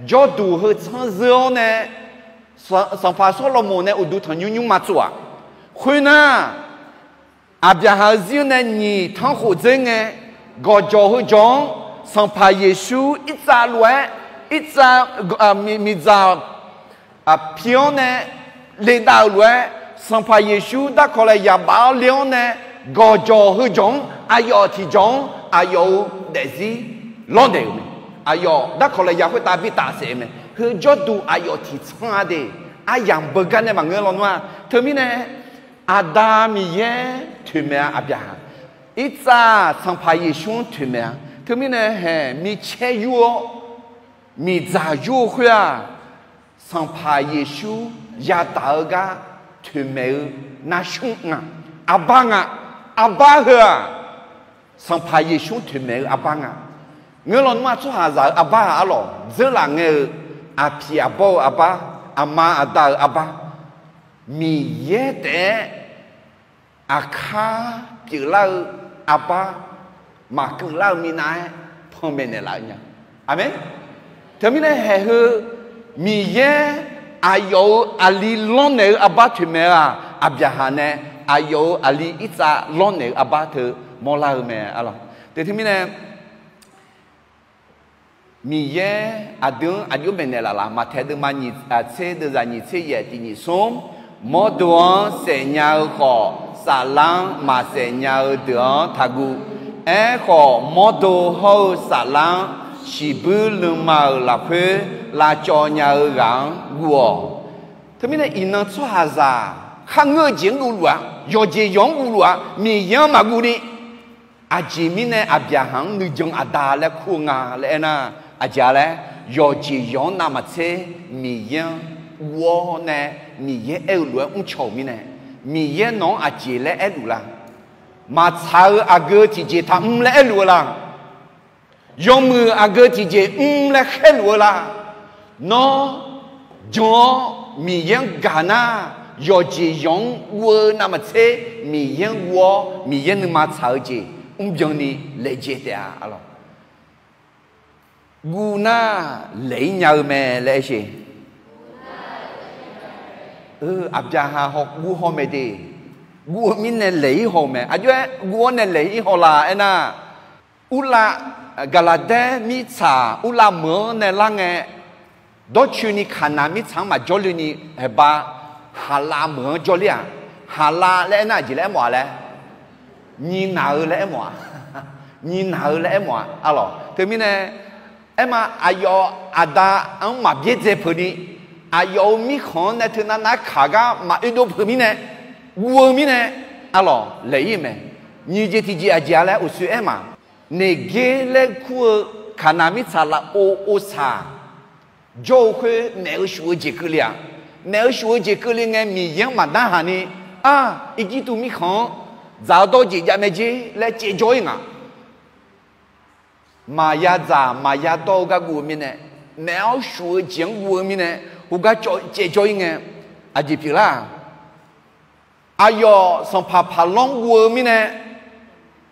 jawrduq heu tsanr zeur-awr nae, sanqpaq Sawrlaqmoq nae uqduq tanqnymr nymrma tsov-aq. Khoernar, Aqbyaqhaq-eu zir-anr nae nyiq tanrkhof dzeur ngae, gawqjawq heujawq-anr Sanqpaq Yeqsur irtsav lof-aer, irtsav, miqdzaq pi-awr nae ledav-euq lof-aer, Sanqpaq Yeqsur darkawq lafyaq baf-awr le-awr nae, gawqjawq heujawq-anr aqyawf tiqjawq-anr aqyawf-euq daefzir lawrnaeq-euq mae. Aqyawf darkawq lafyaq khoertav bi tafsaef-eu mae. Heu jawrduq aqyawf tiqtsanr-a de, aryamq beugar nae maqngeur lawnmr-a. Teumirnae, Aqda Miqyaer toeqmaeq-a Aqbyaqhaq, irtsav Sanqpaq Yeqsur-anr toeqmaeq-a. Teumirnae haeq micaer yur-awr miqdzaq yur-eu khoer-aq, Sanqpaq Yeqsur yadaq-eu gar toeqmaeq-eu narsmr nga, arbar nga. Arbar heu-aq, Sanqpaq Yeqsur toeqmaeq-eu arbar nga. Ngeur lawnmr-aq, tsawrhaqzaq-eu arbar-aq arlawq, dzeurlaf ngae-eu aqpiq aqbawr-eu arbar, aqma aqda-euq arbar, Miqyaer taef-aer aqkar pyeuflar-eu arbar, maqkeuvlar-eu minav-aer panmaeq naeqlaf-eu nya. Aqmeq. Teumirnae haeq heu Miqyaer Aqyawf-euq aqli lawrnaeq-eu arbar toeqmaeq-eu-aq, Aqbyaqhaq nae aqyawf-euq aqli Irtsav lawrnaeq-eu arbar teu mawrlar-eu mae, arlawq. Teu teumirnae, Miqyaer aqdui-anr aqjox maeqnaeq laf laf, Maqtaeq deuvma nyiq, tser deuvzaq nyiq tser yaef tiq nyiq smr, mawrdo-anr saef nya-eu khawf, saflar-anr maqsaef nya-eu deuq-anr taqguv. Aerkhawf, mawrdo hawr-eu saflar-anr shiqbuir leuma-euq lafkhoer lavcawv nya-eu ghaq-anr guv-awq. Teumirnae iqnan tsawrhaqzaq kharngeur-eu jeq-anr guvluf-a, yawqjeq yawq-anr guvluf-a, Miqyaer-anr maqguv ni, aqjeq mirnae Aqbyaqhaq-anr nuijan aqda laer kur-eu nga laer aernar, aqjeq-a laer, yawqjeq yawq-anr navmaqtser Miqyaer-anr guv-awr nae, Miqyaer aer-eu lof-aer mrcaw-euq mirnae, Miqyaer nawq-anr aqjeq laer aerluf la? Maqtsaq-eu aqgeu tiqjeq taqmr laer aerluf-eu la? Yawmuiq aqgeu tiqjeq mr laer khaerluf-eu la? Nawr jan-awr Miqyaer-anr gaq nar, yawqjeq yawq-anr guv-eu navmaqtser Miqyaer-anr guv-awr Miqyaer nuima tsaq-eu jeq mrbyan ni laejae taef-a, arlawq. Guv nar laeq-ir nya-eu mae laer aer sher. Aqbyaqhaq haw guv haw mae de. Guv-eu mirnae laeq-ir haw-eu mae. Aqjox-aer guv-awr nae laeq-ir haw la aernar, Urlav, Gaqlaqdaer mirtsaq Urlav meuq-anr nae lar ngae, dawrcoeni Kaqnaq mirtsaq-anr maqjawr le ni, haeqba Haqlav meuq-anr jawrler-aq, Haqlav laer aernar aqjeq laer aermawf-a laer, nyiq naq-eu laer aermawf-a. Nyiq naq-eu laer aermawf-a, arlawq. Teumirnae, aerma aqyawf aqda-anr maqbyaerdzae peuq ni, aqyawf-euq mirkhanq-anr nae teunav nav-aer kaq gar maqoedov peuq mirnae, guv-eu mirnae, arlawq, laeq-ir mae. Nyiq jeq tiqjeq aqjeq-a laer uqshoe aer ma. Neqger laer kur-eu Kaqnaq mirtsaq lafov ovsaq jawr-eu khoer naef-eu shuf-eu jeq keuvle-aq, naef-eu shuf-eu jeq keuvle ngae Miqyaer-anr maqdarhaq ni, ar, Irjirtuv mirkhanq-anr dzaq-awr dawr jeq jav mae jer laer caevjawr-ir ngaq. Maqya dzaq maqya dawr-eu gar guv-eu mirnae, naef-awr shuf-eu jeq-anr guv-eu mirnae, heugar caevjawr-ir ngae, aqjeq pyeuflar-aq, aqyawf sanqpaq paqlanr guv-eu mirnae,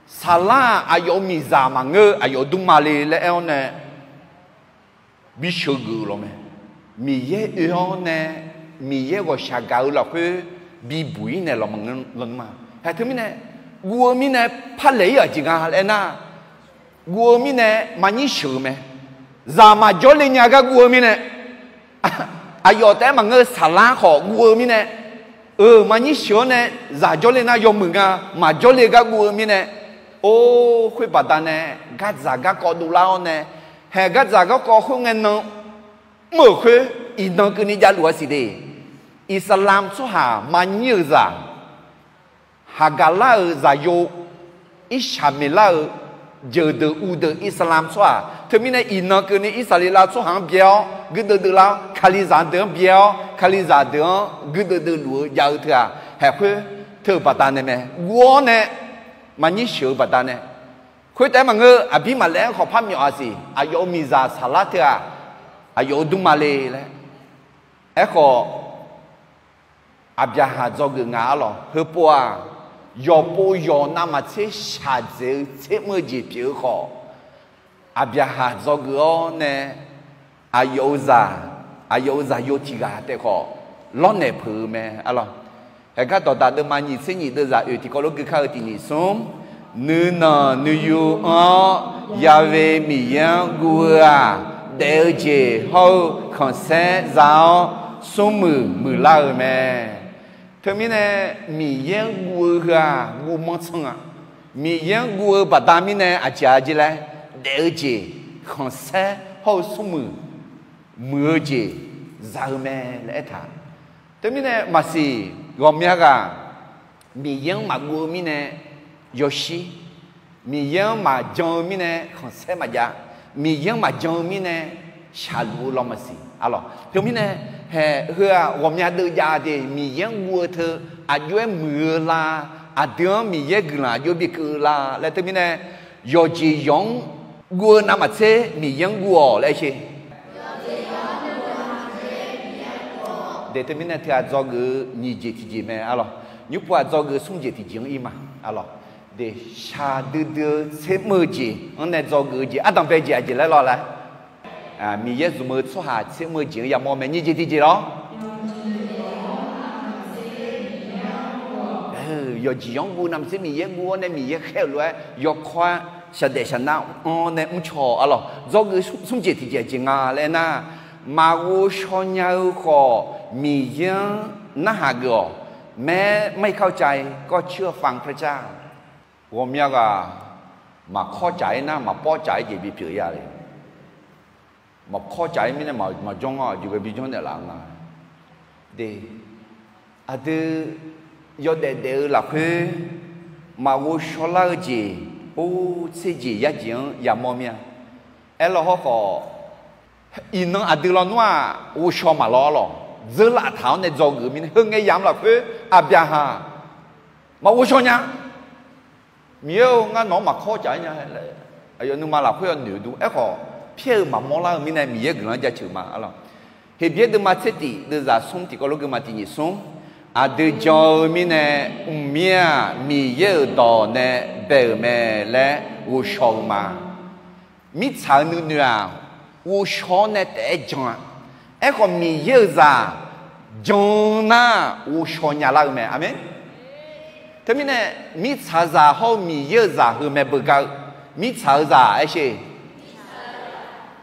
saqlar-aq aqyawf-euq miqzaq maqngeur-eu aqyawf-euq dmrma le laer aer-awr nae, bisheuq geuf-eu lawq mae. Miqyaer oe-awr nae, Miqyaer ghawqshaq gaq-eu lafkhoer bibuq-ir naeq lawq ma. Haeq teumirnae, guv-eu mirnae par laeq-ir-aq jeq nga laer aernar, guv-eu mirnae maqnyir sheuq-eu mae. Zaq maqjawr le nya gar guv-eu mirnae, aqyawf taef-aer maqngeur-eu saqlar khawf guv-eu mirnae, eu, maqnyir sheuq-awr nae zaq jawrle nar yawmuiq nga, maqjawrle gar guv-eu mirnae, or, khoer baqdanae gardzaq garkawv dovlar-awr nae, haeq gardzaq garkawv khoerngae nan mr-euq khoer, iqnan keuvni javluf-a siq de. Iqsaqlamq tsawrhaq maqnyir-euq zaq, Haqgaqlar-euq zaqyo, Irshaqmeqlar-euq jeuqdeuq uvdeuq Iqsaqlamq tsawrhaq. Teumirnae iqnan keuvni Irsaqleqlav tsawrhaq-anr byaer-awr guirdeuv deuv lar-awr, Kalizaq deuq-anr byaer-awr Kalizaq deuq-anr guirdeuv deuv luf-eu jav-eu teughaq haeq khoer teu-eu baqdanae mae. Guv-awr nae maqnyir sheuq-eu baqdanae, khoertaef-aer maqngeur, aqbir maqlaer-anr khawf par myawf-a siq. Aqyawf-euq miqzaq saqlar teughaq aqyawf-euq dmrma le laer. Aerkhawf, Aqbyaqhaq dzawgeuf nga arlawq. Heupov-aq, yawqpov yawq navmaqtser shaqdzaeq-eu tsermr-eu jeq pyeuf-eu khawf, Aqbyaqhaq dzawgeuf-awr nae aqyawf-euq zaq, aqyawf-euq zaqyo tiq ghaq taef khawf lawrnaeq peuq-eu mae arlawq. Haeqgar dawqdaq deuvma nyiq tser nyiq deuvzaq oeq tiqkawv lof gui kar-eu tiq nyiq smr, nuinanq nuiyu anr-awr Ya'we Miqyaer-anr guv-eu-aq, daef-eu jeq hawr-eu khanqsaer za-awr smrmuiq muiqlar-eu mae. Teumirnae Miqyaer-anr guv-eu heu-aq guv manr tsanr-a. Miqyaer-anr guv-eu baqda mirnae aqjeq-a jeq laer, daef-eu jeq khanqsaer hawr-eu smrmuiq muiq-eu jeq za-eu mae laer aertaq. Teumirnae maqsiq, ghawqmya ghaq Miqyaer-anr maqguv-eu mirnae yawshir, Miqyaer-anr maqjan-eu mirnae khanqsaer maqjav, Miqyaer-anr maqjan-eu mirnae shaqluf-eu law maqsiq arlawq. Teumirnae haeq heu-aq ghawqmya deuv jav de, Miqyaer-anr guv-eu teu aqjox-aer muiq-eu la, aqdui-anr Miqyaer guiqlanq aqjox bikeuv-eu la laer teumirnae yawqjeq yawq-anr guv-eu navmaqtser Miqyaer-anr guv-awq laer aer sher. De teumirnae teughaq dzawgeuf-eu nyiq jeq tiqjeq mae arlawq. Nymrpov-aq dzawgeuf-eu smr jeq tiqjeq-anr ir ma arlawq. De, shaqdui dui-eu tsermr-eu jeq-anr nae dzawgeuf-eu jeq ardanqbae jeq aqjeq laer lawr laer, Miqyaer zmq-eu tsawrhaq tsermr-eu jeq-anr yamawr mae. Nyiq jeq tiqjeq lawr. Yawqjeq yawq-anr guv navmaqtser Miqyaer guv-awr nae Miqyaer khaer-euq lof-aer yawkawr-aer shaqdaef shaqnar-anr nae mrcaw-awq. Arlawq, dzawgeuf smr jeq tiqjeq jeq nga laer nar, maqghovshaw nya-eu khawf Miqyaer-anr narhaq geuf-awq. แม้ไม่เข้าใจก็เชื่อฟังพระเจ้า Ghawqmya ghaq maqkawr caf-ir nar maqpawr caf-ir jeq bipyeuf ya le. Maqkawr caf-ir mirnae maqjanr-awr aqjeq ghae bijanr naeqlaf-eu nga. De, aqdui yawdaef daef-eu lafkhoer maqghovshaw lar-eu jeq, or, tser jeq yar jeq-anr yamawr mir-a. Aerlawr hawrkhawf, iqnan aqdui lawnmr-aq ghovshaw maqlawr-a lawq. Dzeurlaf taq-awr nae dzawgeuf-eu mirnae, heungae yamq lafkhoer Aqbyaqhaq maqghovshaw nya. Miqyaer-or, ngar nawq-anr maqkawr caf-ir nya laer, aqyawf nuima lafkhoer yawnoeq dur. Aerkhawf, pyaer-eu maqmawr lar-eu mirnae Miqyaer guiqlanq-anr jaceuq ma. Arlawq, Heqbyaer deuvma tser tif deuvzaq smr tiqkawv lof geuvma tiq nyiq smr, aqdui jan-eu mirnae mqmir-aq Miqyaer-euq dawq nae bae-euq mae laer ghovshaw-eu ma. Mirtsaq-euq nuinoeq-aq, ghovshaw-awr nae taef-aer jan-a. Aerkhawf, Miqyaer-euq zaq jan nar ghovshaw nya lar-eu mae. Aqmeq. Teumirnae, mirtsaq-eu zaq hawr-eu Miqyaer-euq zaq heu mae beugar-eu. Mirtsaq-eu zaq aershe,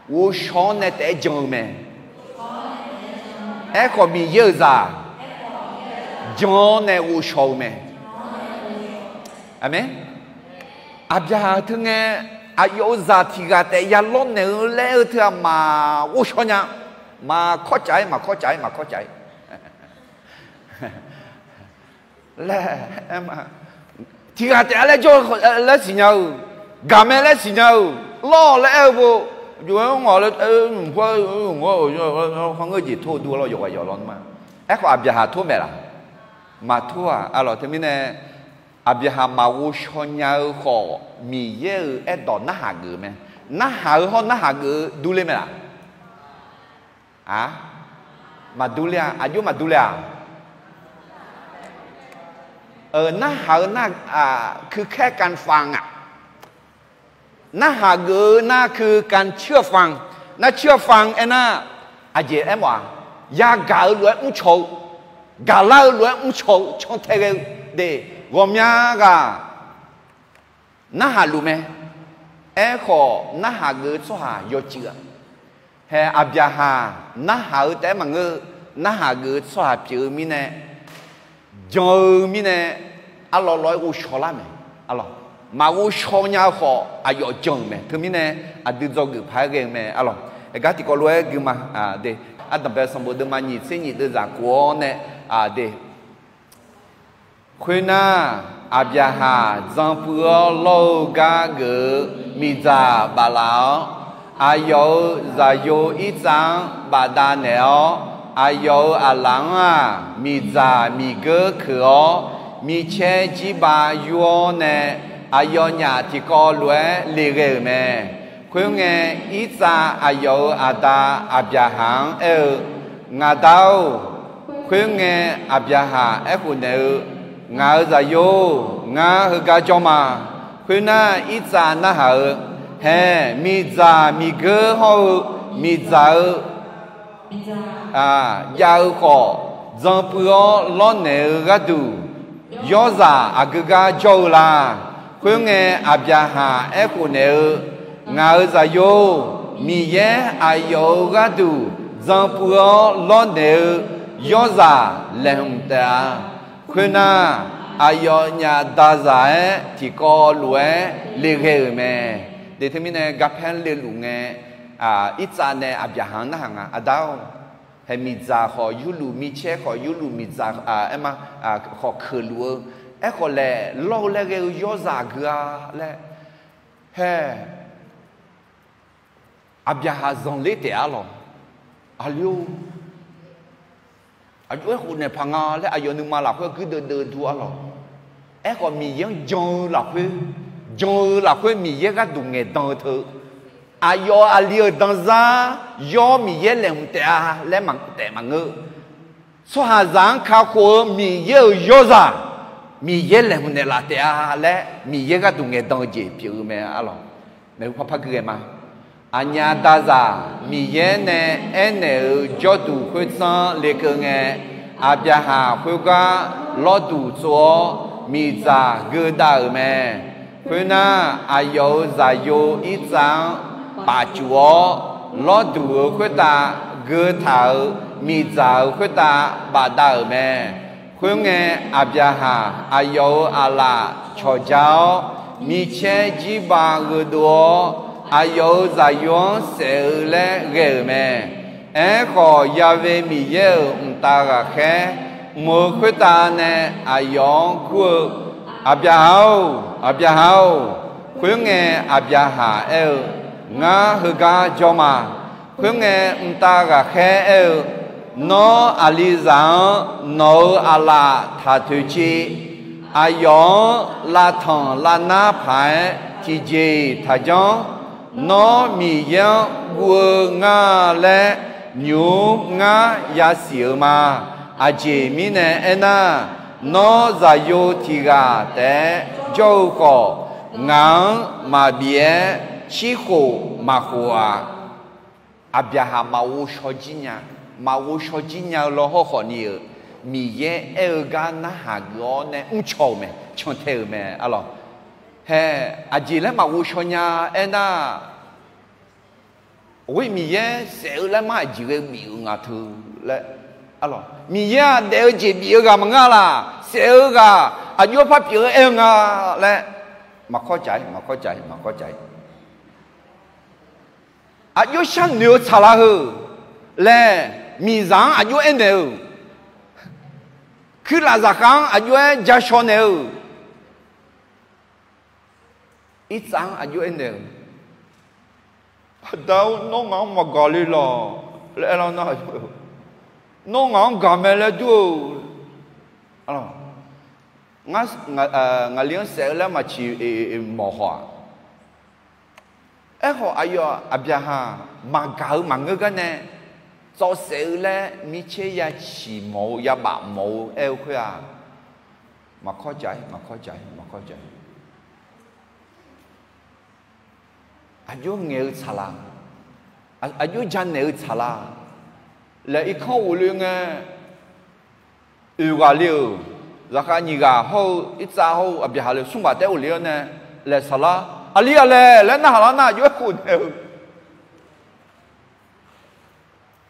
ghovshaw-awr nae taef-aer jan-eu mae. Aerkhawf, Miqyaer-euq zaq jan-awr nae ghovshaw-eu mae. Aqmeq. Aqbyaqhaq teu ngae, aqyawf-euq zaq tiq ghaq taef ya lawrnaeq-eu laer-eu teu-aq maqghovshaw nya. Maqkawr caf-ir, maqkawr caf-ir, maqkawr caf-ir laer, tiq ghaq taef-a laer jawr-eu laer siqnya-eu, gaqmae laer siqnya-eu, lawr laer aer-eu bo, jov-aer ngawq laer, hawr ngeur jeq tor-eu dur lawr yawqghaq yawqlaw nma. Aerkhawf, Aqbyaqhaq tor maeq laq? Maqtor-aq. Arlawq, teumirnae Aqbyaqhaq maqghovshaw nya-eu khawf, Miqyaer-euq aerdawq narhaq geuf mae. Narhaq-eu hawr narhaq geuf-eu durler mae laq? Aq, maqdurler-a. Aqjox maqdurler-aq? Narhaq-eu nar, คือแค่การฟัง aq, narhaq geuf-eu nar คือการเชื่อฟัง. เชื่อฟัง aernar, aqjeq aermawf-aq, yagaq-eu lof-aer mrcaw-eu, gaqlar-eu lof-aer mrcaw-eu cantae ghae-eu de. Ghawqmya ghaq narhaq luf mae. Aerkhawf, narhaq geuf-eu tsawrhaq yawcuiv-a. Hae, Aqbyaqhaq narhaq-eu taef-aer maqngeur-eu, narhaq geuf-eu tsawrhaq pyeuf-eu mirnae, jan-eu mirnae, arlawr lawr-aer ghovshaw lar mae. Arlawq, maqghovshaw nya-eu khawf aqyawf jan-euq mae. Teumirnae aqdui dzawgeuf paq-aer ghae-eu mae. Arlawq, aqgar tiqkawv lof-aer guima de, Ardanqbae sanqbof deuvma nyiq tser nyiq deuvzaq kof-awr nae de. Khoernar, Aqbyaqhaq dzan puiv-awr lawr-eu gar geuf-eu miqdzaq baflaf-awr, aqyawf-euq zaqyo Irtsav-anr bafdanaeq-awr, aqyawf-euq aqlaf-anr-aq, miqdzaq miqgeur keuq-awr, micaer jirbav yur-awr nae, aqyawfnyaf tiqkawv lof-aer le ghae-euq mae. Khoerngae, Irtsav aqyawf-euq aqda Aqbyaqhaq-anr aer-eu, Ngaq da-or, khoerngae Aqbyaqhaq aerkhof naeq-eu, Ngaq-euq zaqyo-or, ngar heugar jawr ma. Khoernar, Irtsav narhaq-eu, Hae, miqdzaq miqgeur hawr-eu miqdzaq-eu jav-eu khawf, dzan puiv-awr lawrnaeq-eu gharduq, yawrzaq aqgeu gar jawr-eu la? Khoerngae, Aqbyaqhaq aerkhof naeq-eu, Ngaq-euq zaqyo-or, Miqyaer aqyawf-euq gharduq dzan puiv-awr lawrnaeq-eu yawrzaq laeqhmq taef-a. Khoernar, aqyawfnyaf dazaq-aer tiqkawv lof-aer le ghae-euq mae. De teumirnae garpaer le luf ngae, Irtsav nae Aqbyaqhaq-anr narhaq nga, Aqda-or, hae miqdzaq khawf yurluf, micaer khawf yurluf, miqdzaq aerma khawf keuqluf-eu, aerkhawf laeq lawr-eu laer ghae-eu yawrzaq aqgeu-a laer. Hae, Aqbyaqhaq zanqler taef-a lawq. Aqli-or, aqjox-aer khofnaeq paq nga laer aqyawf nuima lafkhoer guirdeuv deuv dur-a lawq. Aerkhawf, Miqyaer-anr jan-eu lafkhoer, jan-eu lafkhoer Miqyaer gharduq ngaeqdan-eu teu, aqyawf aqli-euq danzar yawr Miqyaer laeqhmq taef-a laer taef maqngeur. Tsawrhaqzaq-anr kakhof-eu Miqyaer-euq yawrzaq, Miqyaer laeqhmq naeqlaf taef-a laer Miqyaer gharduq ngaeqdan-eu jeq pyeuf-eu mae-a lawq. Maeqhu parpar gui ghae ma. Aqnyaf dazaq Miqyaer nae aernaeq-euq jawrduq khoertsanr lekeuv ngae, Aqbyaqhaq khoergar lawrduq tsov-awr, miqdzaq geudav-euq mae. Khoernar, aqyawf-euq zaqyo Irtsav-anr bafcuf-awr, lawrduq-euq khoertav geutaq-euq miqdzaq-euq khoertav bafdav-euq mae. Khoerngae, Aqbyaqhaq aqyawf-euq aqlaf cawqja-awr, micaer jirba gheudov-awr, aqyawf-euq zaqyo-anr saef-eu laer ghae-euq mae. Aerkhawf, Ya've Miqyaer-euq mqtav ghaqkhaer mq-eu khoertav nae aqyawf-anr kur-eu, Aqbyaqhaq-or, Aqbyaqhaq-or. Khoerngae, Aqbyaqhaq aer-eu, Ngar heugar jawr ma. Khoerngae, mqtav ghaqkhaer aer-eu, Nawr, aqlizaq-anr nawq-euq aqlaf taq toeqciv. Aqyawf-anr lavtanq lavnar paq-aer tiqjeq-iq taqjanr. Nawr, Miqyaer-anr guv-eu ngar laer nymq-mr ngar yasiq-euq ma. Aqjeq mirnae aernar, nawr, zaqyo tiq ghaq taef-aer jawr-eu khawf, ngaq-anr maqbif-aer cirkhof maqkhof-aq. Aqbyaqhaq maqghovshaw jir nya, maqghovshaw jir nya-eu lawhawr khawfni-euq, Miqyaer aer-eu gar narhaq geuf-awr nae mrcaw-euq mae, cantae-euq mae, arlawq. Hae, aqjeq laer maqghovshaw nya aernar, Or, Miqyaer saef-eu laer mar aqjeq ghae bif-euq nga teu laer, arlawq. Miqyaer-aq daef-eu jeq bif-eu ghaq maqngeur laq, saef-eu ghaq aqjox-aer par pyeuf-eu aer-eu nga laer, maqkawr caf-ir, maqkawr caf-ir, maqkawr caf-ir. Aqjox sharnoeq-eu tsaqlaq heu laer, miqzaq-anr aqjox aernaeq-eu, kuirlaf zaqkhav-anr aqjox-aer jashaw naeq-eu, Irtsav-anr aqjox aernaeq-eu, Aqda-or, nawr ngaq-anr maqgaq le laq laer aerlar nar, nawr ngaq-anr gaq mae laer dur-eu, ngaqli-anr saef-eu laer maqciq mawf haw-aq. Aerkhawf, aqyawf Aqbyaqhaq maqgaq-eu maqngeur gar nae, tsawv saef-eu laer micaer ya ciq mawf-eu, ya baf mawf-eu aer-eu khoer-aq, maqkawr caf-ir, maqkawr caf-ir, maqkawr caf-ir. Aqjox ngaeq-eu tsaqlaq, aqjox janaeq-eu tsaqlaq laer irkanr ghofle ngae, oeq ghaq le-euq, zaqkhav nyiq ghaq hawr-eu Irtsav hawr-eu Aqbyaqhaq le smr ghaq taef ghofle-awr nae, laeq saqlar, aqli aqlaeq laer narhaq lar nar, aqjox-aer khof naeq-eu,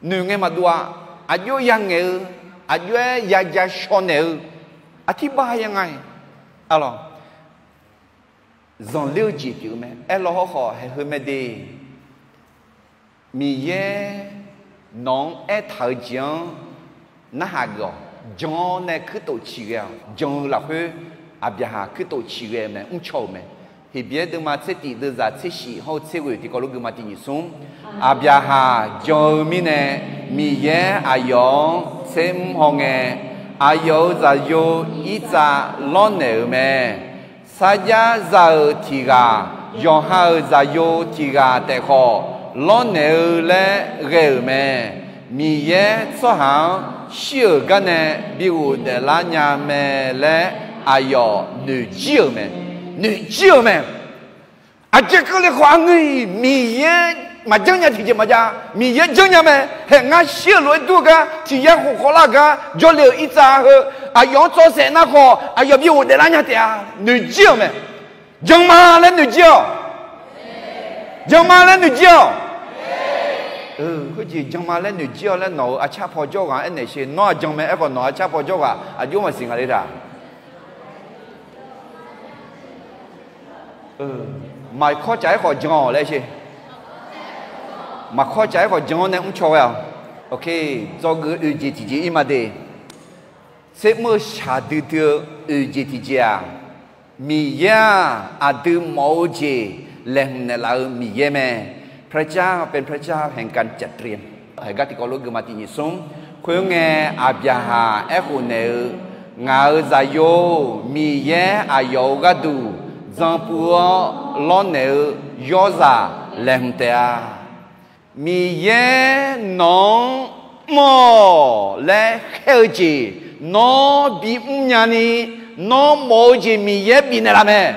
noeq ngae maqdov-a. Aqjox ya ngaeq-eu, aqjox-aer ya ja shaw naeq-eu, aqtirbar ya nga-iq, arlawq, zanqler-eu jeq pyeuf-eu mae. Aerlaw hawrkhawf haeq heu mae de. Miqyaer nawq-anr aertaq-eu jeq-anr narhaq geuf-awq. Jan-awr nae kuirtof ciqghae-awq. Jan-eu lafkhoer Aqbyaqhaq kuirtof ciqghae-eu mae, mrcaw-euq mae. Heqbyaer deuvma tser tif deuvzaq tser shif hawr-eu tser ghoeq tiqkawv lof geuvma tiq nyiq smr. Aqbyaqhaq jan-eu mirnae, Miqyaer aqyawf-anr tser mr hawngae, aqyawf-euq zaqyo Irtsav lawrnaeq-euq mae. Sarjax za-euq tiq ghaq, yawqha-euq zaqyo tiq ghaq taef khawf, lawrnaeq-eu laer ghae-euq mae. Miqyaer tsawrhaq-anr shir-euq gar nae bi ghofdaef lar nya mae laer aqyawf noeqjir-euq mae. Noeqjir-euq mae. Aqjeq keuvle khawf aqngeur-iq Miqyaer maqjanr nya tiqjeq maqjav. Miqyaer janrnya mae. Haeq ngar shir-euq lof-aer dur-eu gar, tiq yar khof khawvlar-eu gar jawrle-euq Irtsav heu, aqyawf-anr tsawrsaef nar khawf aqyawf bi ghofdaef lar nya taef-a. Noeqjir-euq mae. Jan ma laer noeqjir-awq. Jan ma laer noeqjir-awq. Khoerjeq jan ma laer noeqjir-awq laer nawq-euq arcar paw jawr ghaq-anr aernaeq sher. Nawr-aq jan mae. Aerkhawf nawq-euq arcar paw jawr ghaq aqjox maqsiq nga le taq. Maqkawr caf-aer khawf jan-awq laer sher. Maqkawr caf-aer khawf jan-awr nae mrcaw ghae-awq. Dzawgeuf oeq jeq tiqjeq ir ma de. Tser mr-eu shaqdui dui-eu oeq jeq tiqjeq-aq, Miqyaer-aq aqdui mawf-eu jeq laeqhmq naeqlaf-eu Miqyaer mae. พระเจ้าเป็นพระเจ้าแห่งการจัดเตรียม Haeqgar tiqkawv lof geufma tiq nyiq smr. Khoerngae, Aqbyaqhaq aerkhof naeq-eu, Ngaq-euq zaqyo-or, Miqyaer aqyawf-euq gharduq dzan puiv-awr lawrnaeq-eu yawrzaq laeqhmq taef-a. Miqyaer nawq-anr mr-awq laer khaer-eu jeq nawr bimr nyani, nawr mawf-eu jeq Miqyaer bifnaeq laf mae.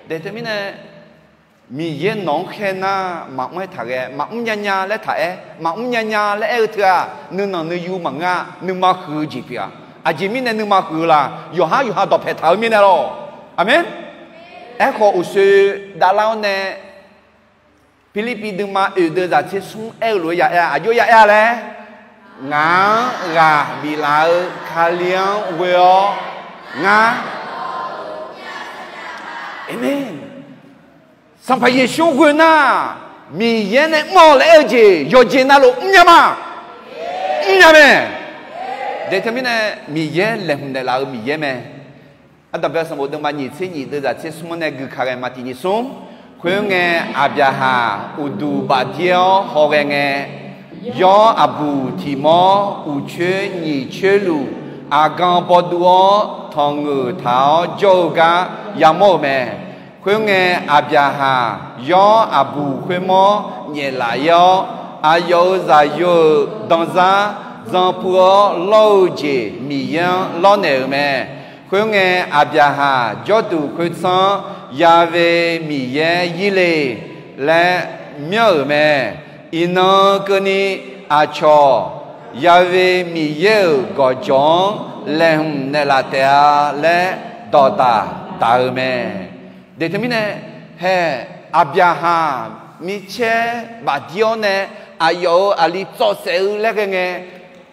Daeq teumirnae, Miqyaer nawq-anr khaer nar maqmr-aer taqghae, maqmr nyanya laer taq-aer, maqmr nyanya laer aer-eu teu-aq, nuinanq nuiyu maqngeur-a, nuima huiq-eu jeq pyeuf-a. Aqjeq mirnae nuima huiq-eu laq, yawqhar yawqha dawqpae taq-eu mirnae lawr. Aqmeq. Aerkhawf uqshoe davlar-awr nae, Pirlirpiv deuvma oeq deuv zaq tser smr aer-eu lof-aer ya aer-a, aqjox ya aer-a laer, ngaq-anr ghaq biflaf-eu Kali-anr ghoe-awr ngar. Aqmeq. Sanqpaq Yeqsur ghoe nar, Miqyaer nae mr-awq laer aer-eu jeq yawqjeq navluf mrnya ma. Mrnya mae. Daeq teumirnae Miqyaer laeqhmq naeqlaf-eu Miqyaer mae. Ardanqbae sanqbof deuvma nyiq tser nyiq deuv zaq tser smr-anr nae gui ka ghae ma tiq nyiq smr. Khoerngae, Aqbyaqhaq uqduq bafdir-awr hawghae ngae, yawr aqbuq tiq mawr uqcoer nyiq coer luf aqgan bawduv-awr tanqngeuq taq-awr jawr-eu gar yamawr-euq mae. Khoerngae, Aqbyaqhaq yawr aqbuq khoermawr nyaeflaf-ir-awr, aqyawf-euq zaqyo-euq danzar zanpuiv-awr lawr-eu jeq Miqyaer-anr lawrnaeq-euq mae. Khoerngae, Aqbyaqhaq jawrduq khoertsanr-anr Ya've Miqyaer Yirle laer myanr-euq mae. Iqnan keuvni aqcawq Ya've Miqyaer-euq gawqjawq-anr laeqhmq naeqlaf taef-a laer dawqdaq daq-eu mae. Daeq teumirnae, hae, Aqbyaqhaq micaer bafdir-awr nae aqyawf-euq aqli tsawv saef-eu laer ghae ngae,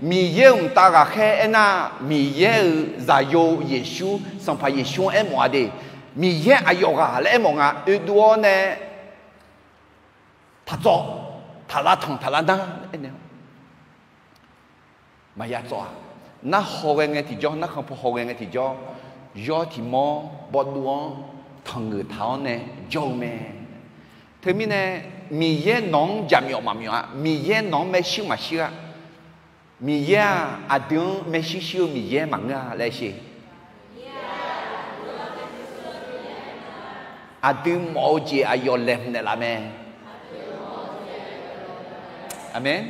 Miqyaer-euq mqtav ghaqkhaer aernar, Miqyaer-euq zaqyo Yeqsur, Sanqpaq Yeqsur-anr aermawf-a de. Miqyaer aqyawf ghaq laer aermawf nga oedov-awr nae, taqtsawv, taqlav tanq taqlav nar aernaeq-awr maqya tsawv-aq. Narhawghae ngae tiqjawr, narkhan paw hawghae ngae tiqjawr, yawr tiq mawr bawduv-anr tanqngeuq taq-awr nae jawr-eu mae. Teumirnae, Miqyaer nawq-anr jaqmyawf maqmyawf-a. Miqyaer nawq-anr maershuir maqshuir-a. Miqyaer-aq, aqdui-anr maershuir shuir-eu Miqyaer maqngeur-a laer sher. Aqdui mawf-eu jeq aqyawf laeqhmq naeqlaf mae. Aqmeq.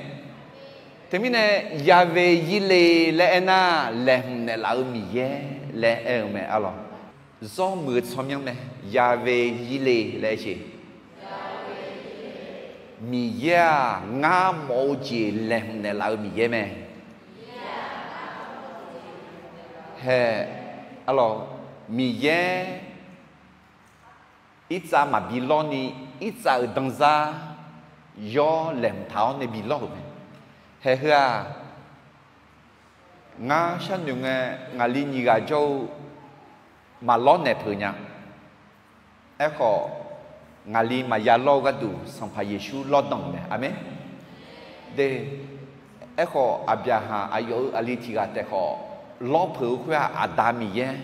Teumirnae, Ya've Yirle laer aernar, laeqhmq naeqlaf-eu Miqyaer laer aer-eu mae arlawq. Zawr muiq-eu tsawrmyanr mae. Ya've Yirle laer aer sher. Miqyaer-aq, ngar mawf-eu jeq laeqhmq naeqlaf-eu Miqyaer mae. Hae, arlawq, Miqyaer irtsav maqbi lawrni, irtsav-euq danzar yawr laeqhmq taq-awr nae bi lawr-euq mae. Hae heu-aq, ngar sharnoeq ngae, ngaqli nyiq ghaq jawr-eu maqlawr naeq peuq nya. Aerkhawf, ngaqli maqya lawr-eu gharduq Sanqpaq Yeqsur lawrdanq-euq mae. Aqmeq. De, aerkhawf, Aqbyaqhaq aqyawf-euq aqli tiq ghaq taef khawf, lawr peuq-eu khoer-aq, Aqda Miqyaer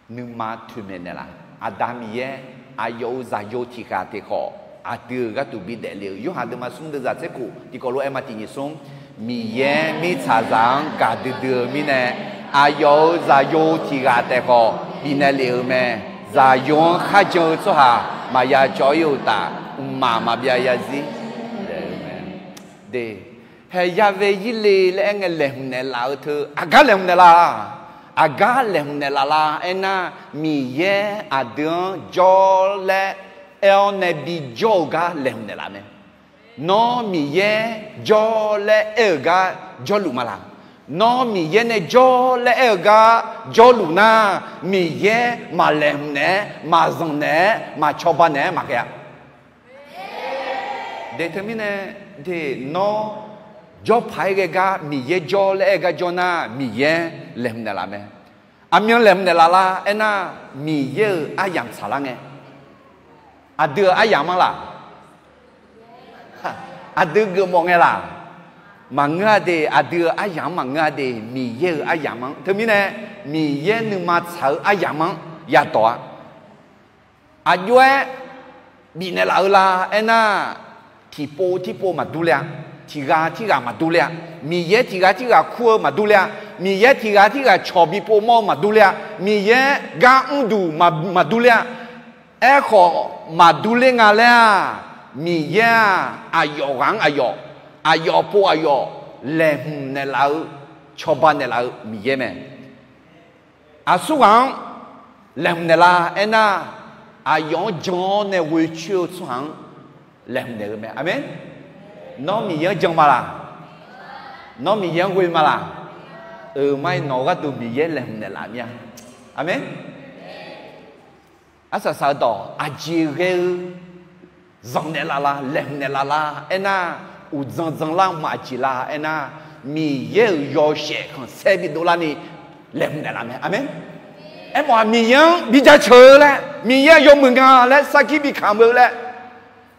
nuima toeqmaeq naeqlaf. Aqda Miqyaer aqyawf-euq zaqyo tiq ghaq taef khawf, aqdui-euq gharduq bidaef lef-euq. Yorhaq deuvma smr deuv zaq tser khof tiqkawv lof-aer ma tiq nyiq smr. Miqyaer mirtsaqzaq-anr gaqdui dui-eu mirnae, aqyawf-euq zaqyo tiq ghaq taef khawf bifnaeq lef-euq mae. Zaqyo-anr kharjan-eu tsawrhaq maqya cawv-ir-eu uqtaf, mqmaq maqbyav yazir. De, hae Ya've Yirle laer aer ngae laeqhmq naeqlaf-eu teu aqgar laeqhmq naeqlaf-a. Aqgar laeqhmq naeqlaf la aernar, Miqyaer aqdui-anr jawr laer aer-awr nae bijawr-eu gar laeqhmq naeqlaf mae. Nawr Miqyaer jawr laer aer-eu gar jawrluf ma laq? Nawr Miqyaer nae jawr laer aer-eu gar jawrluf nar, Miqyaer maqlaeqhmq naeq-aer, maqzanq naeq-aer, maqcawba naeq-aer maqghae-a. De teumirnae, de, nawr jawrpaq-aer ghae gar Miqyaer jawr laer aer-eu gar jawr nar, Miqyaer laeqhmq naeqlaf mae. Aqmyan laeqhmq naeqlaf la aernar, Miqyaer-euq aryamq tsaqlar ngae. Aqdui-euq aryamq-anr laq? Aqdui geufmawf ngae laq? Maqngeur-a de. Aqdui-euq aryamq-anr maqngeur-a de. Miqyaer-euq aryamq-anr. Teumirnae, Miqyaer nuima tsaq-eu aryamq-anr yadawq-a. Aqjox-aer bifnaeq laf-eu la aernar, tiqpov tirpov maqdur le-a. Tiq ghaq tirghaq maqdur le-a. Miqyaer tiq ghaq tirghaq kur-eu maqdur le-a. Miqyaer tiq ghaq tirghaq cawq bi povmawr-eu maqdur le-a. Miqyaer gar mrduq maqdur le-a. Aerkhawf, maqdur ler nga laer-aq, Miqyaer-aq, aqyawf ghaq-anr aqyawf, aqyawf pov aqyawf laeqhmq naeqlaf-eu, cawba naeqlaf-eu Miqyaer mae. Aqsurghaq-anr laeqhmq naeqlaf aernar, aqyawf-anr jan-awr nae ghoe coer-eu tsawrhaq-anr laeqhmq naeq-eu mae. Aqmeq. Nawr Miqyaer-anr jan ma laq? Nawr Miqyaer-anr ghoe ma laq? Euq mar-ir nawq-eu gharduq Miqyaer laeqhmq naeqlaf mir-a. Aqmeq. Arsaq saq-eu dawq aqjeq ghae-eu zanqnaeq laf la, laeqhmq naeq laf la aernar, uqdzan dzanlar maqjeq la aernar, Miqyaer-euq yawshaef khanqsaer bidov larni laeqhmq naeq laf mae. Aqmeq. Aermawf-aq Miqyaer-anr bi jaceuq-eu laer, Miqyaer-euq yawmuiq nga laer sarkir bi kamq-eu laer.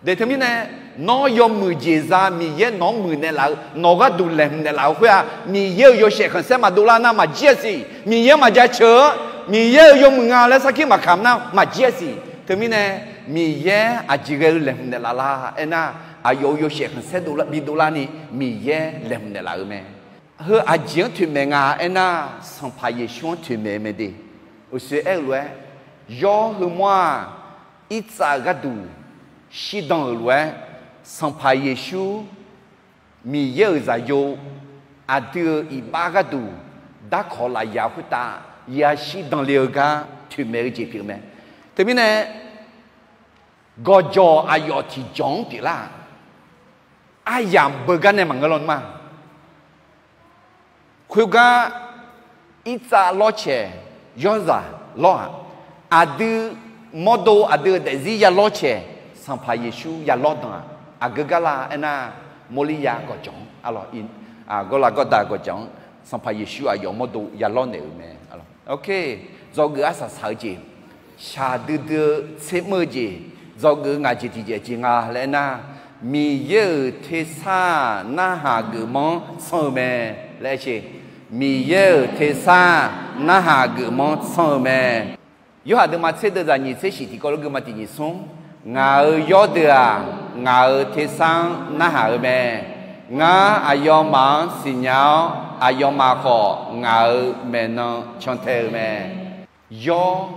Deuq teumirnae, nawr yawmuiq jeq za Miqyaer nawq-anr muiqnaeq laf-eu, nawq gharduq laeqhmq naeq laf-eu khoer-aq, Miqyaer-euq yawshaef khanqsaer maqdov lar nar maqjir-a siq. Miqyaer maqjaceuq-anr, Miqyaer-euq yawmuiq nga laer sarkir maqkamq nar maqjir-a siq. Teumirnae, Miqyaer aqjeq ghae-eu laeqhmq naeq laf la aernar, aqyawf-euq yawshaef khanqsaer dovlar, bidov larni Miqyaer laeqhmq naeq laf-eu mae. Heu aqjeq-anr toeqmaeq nga aernar, Sanqpaq Yeqsur-anr toeqmaeq mae de. Uqshoe aer-eu lof-aer, yawr heumawr-aq, irtsav-euq gharduq shirdan-euq lof-aer, Sanqpaq Yeqsur Miqyaer-euq zaqyo aqdui-euq iqbax gharduq darkawq lafyaq khoertav yashir danle-eu gar toeqmaeq-eu jeq pyeuf-eu mae. Teumirnae, gawqjawq aqyawf tiqjawq-anr pyeuflar-aq, aryamq beugar nae maqngeur lawnmr-a. Khoergar, irtsav lawrcaeq, yawrzaq lawr-aq, aqdui mawrdo aqdui-euq daefzir ya lawrcaeq, Sanqpaq Yeqsur ya lawrdanq-aq, aqgeu gar la aernar, Mawrliya gawqjawq-anr, gawrlav gawrda gawqjawq-anr, Sanqpaq Yeqsur aqyawf mawrdo ya lawrnaeq-euq mae. Dzawgeuf arsaq saq-eu jeq, shaqdui dui-eu tser mr-eu jeq, dzawgeuf-eu ngaq jeq tiqjeq jeq nga laer aernar, Miqyaer-euq tersar-aq narhaq geufmanr tsanr-eu mae laer aer-eu. Miqyaer-euq tersar narhaq geufmanr tsanr-eu mae. Yorhaq deuvma tser deuvzaq nyiq tser shif tiqkawv lof geuvma tiq nyiq smr, ngaq-euq yawrdeuq-aq, ngaq-euq tersar-anr narhaq-eu mae. Ngar aqyawfmaf-anr siqnya-awr, aqyawfmaf khawf ngaq-euq maeqnan cantae-eu mae. Yawr,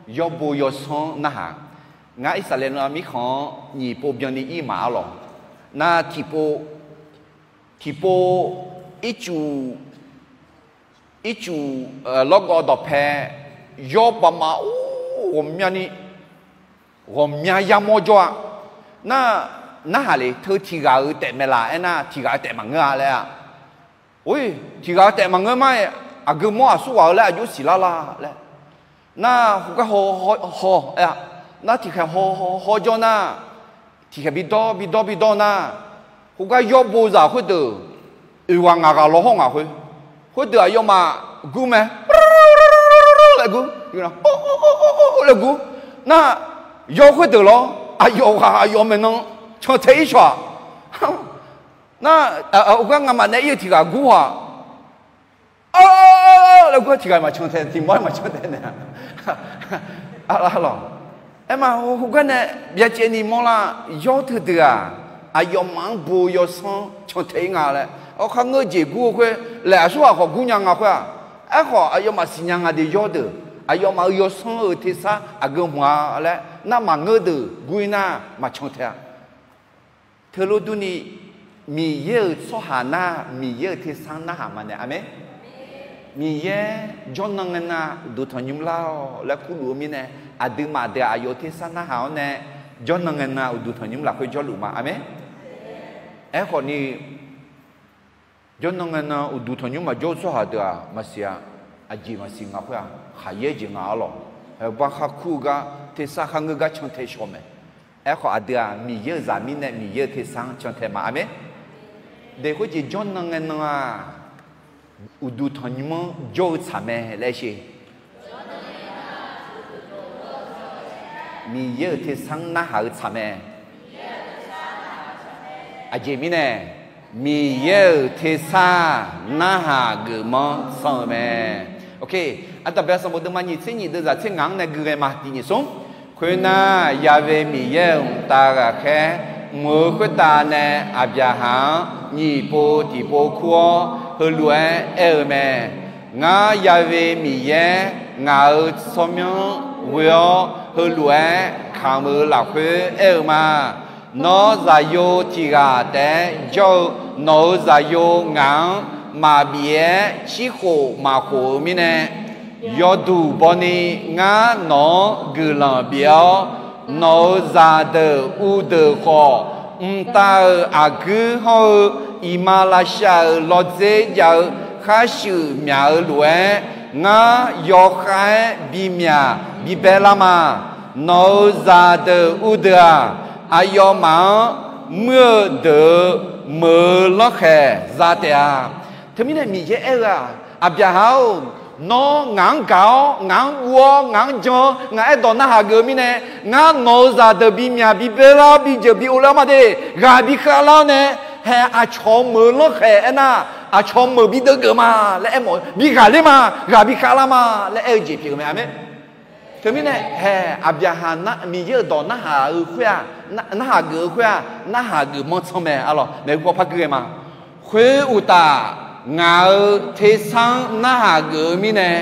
yawrbo yawsanr narhaq. Ngar Irsaqleqlav mirkhanq-anr nyiq pov byanni ir maf-ar lawq. Nar tiqpov, tiqpov, ircuf, ircuf, lawrgawv dawqpae, yawr baqmaf or ghawqmyani, ghawqmya yamawr jawr-a. Nar, narhaq le teu tiq ghaq-euq taef maeqlaf aernar, tiq ghaq-euq taef maqngeur-a laer-a. Or, tiq ghaq-euq taef maqngeur mar-aer, aqgeu mawr aqsur ghaq-eu laer aqjox siqlar la laer. Nar, khoergar haw, haw, haw, aer-a. Nar tiqkhaeq haw, haw, haw jawr nar, tiqkhaeq bidawr, bidawr, bidawr nar, khoergar yawr bo zaq khoerdeuq, oeq ghaq ngaq ghaq law hawr ngaq khoer, khoerdeuq aqyawfmaf gur mae. Laer gur, laer gur. Nar, yawr khoerdeuq lawr, aqyawf ghaq aqyawf maeqnan cantae ir shawq-aq. Nar, khoergar ngamaf nae ir-eu tiq ghaq gur-aq, laer gur-a tiq ghaq maqcan tae, tiq mawr-aer maqcan tae naeq-a. Arlawq. Aerma, heugar nae byacaevni mawrlar, yawr teudeuq-aq, aqyawfmaf-anr bo yawsanr cantae ir nga laer, awr kharngeur jeq gur-eu khoer, laeq aqsur ghaq khawf gurnya nga khoer-aq, aerkhawf aqyawfmaf siqnya nga de yawr deuq, aqyawfmaf-euq yawsanr-euq tersar aqgeu hmq-a laer, nar maqngeur deuq gur ir nar maqcan tae-a. Teulof durni, Miqyaer-euq tsawrhaq nar, Miqyaer-euq tersar narhaq maqnaeq. Aqmeq. Miqyaer jawrnan ngae nan uqduq tanqnymr lar-awq laer kurluf-eu mirnae, aqduimaf deuq-aq aqyawf-euq tersar narhaq-awr nae, jawrnan ngae nan uqduq tanqnymr lafkhoer jawrluf ma. Aqmeq. Aerkhawf ni, jawrnan ngae nan uqduq tanqnymr maqjawr-eu tsawrhaq deuq-aq maqsiq-a. Aqjeq maqsiq nga khoer-aq, khaqyaer jeq nga arlawq. Haeqbar kharkur-eu gar tersar kharngeur gar cantae shaw mae. Aerkhawf aqdui-aq Miqyaer-euq zaq mirnae Miqyaer-euq tersar-anr cantae ma. Aqmeq. Daeq khoerjeq jawrnan ngae nan-aq, uqduq tanqnymr-anr jawr-eu tsaq mae laer sher. Miqyaer-euq tersar-anr narhaq-eu tsaq mae. Aqjeq mirnae, Miqyaer-euq tersar narhaq geufmanr tsanr-eu mae. Aqdaq bae sanqbof deuvma nyiq tser nyiq deuvzaq tser ngaq-anr nae gui ghae ma. Tiq nyiq smr. Khoernar, Ya'we Miqyaer-euq mqtav ghaqkhaer mq-eu khoertav nae Aqbyaqhaq-anr nyiq pov tiq pov kur-awr, heulof-aer aer-eu mae. Ngar Ya'we Miqyaer, ngaq-euq tsawrmyanr ghoe-awr heulof-aer kamq-eu lafkhoer aer-eu ma. Nawr, zaqyo tiq ghaq taef-aer jawr-eu nawq-euq zaqyo ngaq-anr maqbif-aer cirkhof maqkhof-eu mirnae, yawduq bawni ngar nawq-anr guiqlanq bif-awr, nawq-euq zaqdeuq uvdeuq khawf, mqtav-euq aqguir hawr-eu iqmalavshav-euq lawdzer jav-eu khar shuif myaq-eu lof-aer, ngar yawkhav-aer bimyaq bibae lar ma. Nawq-euq zaqdeuq uvdeuq-aq, aqyawfmaf-anr muir-eu deuq-euq meuq-eu lanrkhaeq za taef-a. Teumirnae Miqyaer aer-eu-aq, Aqbyaqhaq-or, nawr ngaq-anr gaq-awr, ngaq-anr guv-awr, ngaq-anr jan-awr, ngaq-aer dawq narhaq geuf-eu mirnae, ngar nawq-euq zaqdeuq bimyaq bibae lar-awr, bijeuq bi ovlar ma de. Ghaq bi khav lar-awr nae, hae aqcawq-eu meuq-eu lanrkhaeq aernar, aqcawq-eu meuq bi deuvgeuf ma laer aermawf-eu, bi ghaqler ma, ghaq bi khav lar ma laer aer-eu jeq pyeuf-eu mae. Aqmeq. Teumirnae hae Aqbyaqhaq Miqyaer-euq dawq narhaq-eu khoer-aq, narhaq geuf-eu khoer-aq, narhaq geuf manr tsanr mae. Arlawq, maeqhu paw par gui ghae ma. Khoeruqtaf, ngaq-euq tersar-anr narhaq geuf-eu mirnae,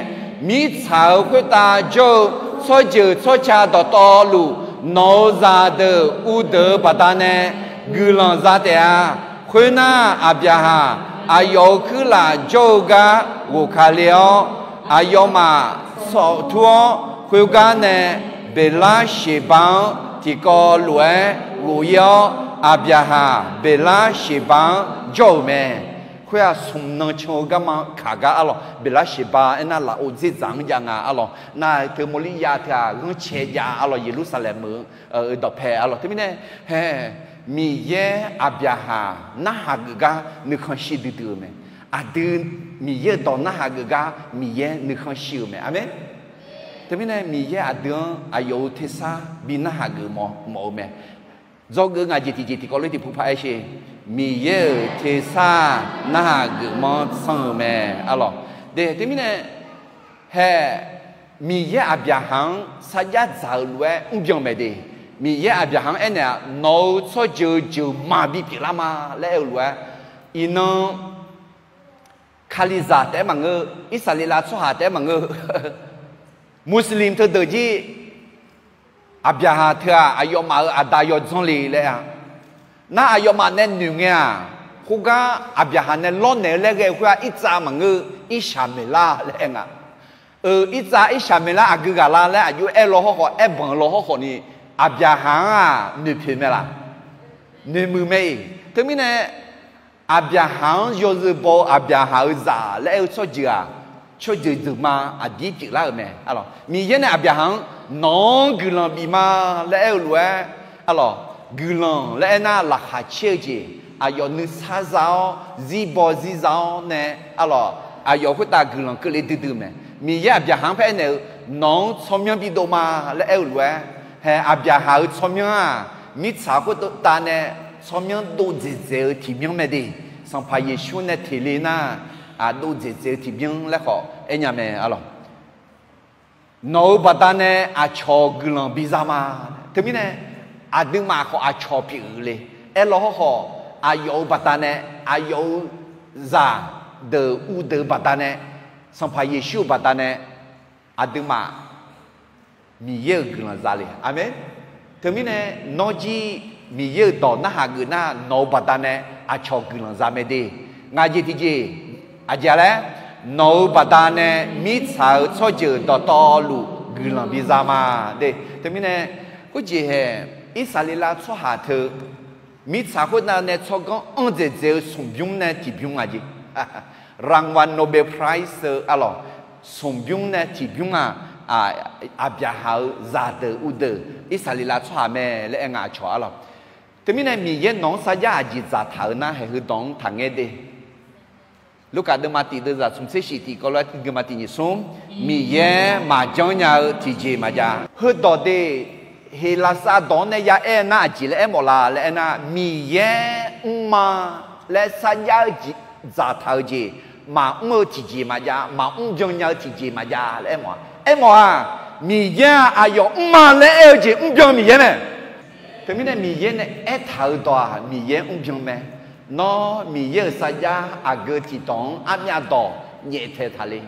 mirtsaq-euq khoertav jawr-eu tsawrjeuq tsawrca dawqtawvluf, nawq-euq zaqdeuq uvdeuq-eu baqdanae guiqlanq za taef-a. Khoernar, Aqbyaqhaq aqyawf-euq kuirlaf jawr-eu gar ghofka le-awr, aqyawfmaf sawf tur-awr, khoergar nae Beqlar Sheqba-anr tiqkawv lof-aer ghof-ir-awr, Aqbyaqhaq Beqlar Sheqba-anr jawr-euq mae. Khoer-aq, smq nan can-eu garma kaq gar arlawq, Beqlar Sheqba aernar lafov dzerdzaq-anr jav nga arlawq. Nar teu mawrlir yav teu-aq ghanrcae jav arlawq, Yeqlursaqlaeq meuq-eu dawqpae arlawq. Teumirnae hae Miqyaer Aqbyaqhaq narhaq geuf gar nuikhanr shir duidui-eu mae. Aqdui Miqyaer-euq dawq narhaq geuf gar Miqyaer nuikhanr shir-eu mae. Aqmeq. Teumirnae Miqyaer aqdui-anr aqyawf-euq tersar bi narhaq geuf mawf-eu mae. Dzawgeuf ngaq jeq tiqjeq tiqkawv lof tiqpov par aer sher. Miqyaer-euq tersar narhaq geuf manr tsanr-eu mae. Arlawq, de teumirnae hae Miqyaer Aqbyaqhaq-anr sarjax dzaq-eu lof-aer mrbyan mae de. Miqyaer Aqbyaqhaq-anr aernaeq-aq, nawq-euq tsawrjeuq-eu jeuq maq bipyeuf lar ma laer aer-eu lof-aer, iqnan Kalizaq taef-aer maqngeur, Irsaqleqlav tsawrhaq taef-aer maqngeur, Muslim teudeuq jir Aqbyaqhaq teu-aq aqyawfmaf-euq aqda yawdzanr le laer-a. Nar aqyawfmaf nae noeq ngae-aq, khoergar Aqbyaqhaq nae lawrnaeq-eu laer ghae-eu khoer-aq, Irtsav maqngeur, Irsaqmeqlar laer aer nga. Eu, Irtsav Irsaqmeqlar aqgeu ghaq la laer aqjox aer law hawrkhawf, aer banq law hawrkhawf ni, Aqbyaqhaq-anr-aq noeqpoeq mae laq? Noeqmuiq mae-iq. Teumirnae Aqbyaqhaq-anr yawzeu baw-eu Aqbyaqhaq-euq zaq laer aer-eu tsawrjeuq-aq, tsawrjeuq deuq ma aqdir pyeuflar-euq mae. Arlawq, Miqyaer nae Aqbyaqhaq-anr nawq-anr guiqlanq bif ma laer aer-eu lof-aer, arlawq, guiqlanq laer aernar laqkhaq caer-eu jeq, aqyawf nuisar za-awr zirbaw zirza-awr nae, arlawq, aqyawf khoertav guiqlanq keuvle duidui-eu mae. Miqyaer Aqbyaqhaq-anr paer aernaeq-eu, nawq-anr tsawrmyanr bidov ma laer aer-eu lof-aer, hae Aqbyaqhaq-euq tsawrmyanr-aq, mirtsaq khoertav nae tsawrmyanr dov dzaeqdzaeq-eu tiqmyanr mae de. Sanqpaq Yeqsur nae teq le nar, aqdov dzaeqdzaeq-eu tiqmyanr laer khawf aernya mae. Arlawq, nawq-euq baqdanae aqcawq guiqlanq biza ma. Teumirnae aqduimaf khawf aqcawq pyeuf-eu le. Aerlaw hawrkhawf, aqyawf-euq baqdanae, aqyawf-euq zaqdeuq uvdeuq-eu baqdanae, Sanqpaq Yeqsur-euq baqdanae, aqduimaf Miqyaer-euq guiqlanq za le. Aqmeq. Teumirnae nawr jir Miqyaer-euq dawq narhaq geuf nar, nawq-euq baqdanae aqcawq guiqlanq za mae de. Ngaq jeq tiqjeq aqjeq laer, nawq-euq baqdanae mirtsaq-euq tsawrjeuq dawqtawvluf guiqlanq biza ma de. Teumirnae khoerjeq hae, Irsaqleqlav tsawrhaq teu mirtsaq khoertav nae tsawrganr anr dzaeqdzaeq-eu smqbymr nae tiqbymr aqjeq, รางวัลโนเบลไพรส์ eu arlawq, smqbymr nae tiqbymr-aq, Aqbyaqhaq-euq zaqdeuq uvdeuq Irsaqleqlav tsawrhaq mae laer aer nga aqcawq arlawq. Teumirnae Miqyaer nawq-anr sarjax aqjeq dzaqtaq-eu nar, haeq heudawq-anr taqngaer de. Lurkaf deuvma tiq deuvzaq smqtser shif tiq kawv lof-aer tiq deuvma tiq nyiq smr, Miqyaer maqjanr nya-eu tiqjeq maqjav. Heudawq de, Heqlaqsar dawq-anr nae ya aer nar aqjeq laer aermawf la laer aernar, Miqyaer mrma laer sarjax-eu jeq, dzaqtaq-eu jeq, maqmr-eu tiqjeq maqjav, maqmr byan nya-eu tiqjeq maqjav laer aermawf-a. Aermawf-aq, Miqyaer-aq aqyawf mrma laer aer-eu jeq mrbyan Miqyaer mae. Teumirnae Miqyaer nae aertaq-euq dawq-aq Miqyaer mrbyan mae. Nawr Miqyaer-euq sarjax aqgeu tiqdawq-anr armyav dawq nyaeftaeq taq le.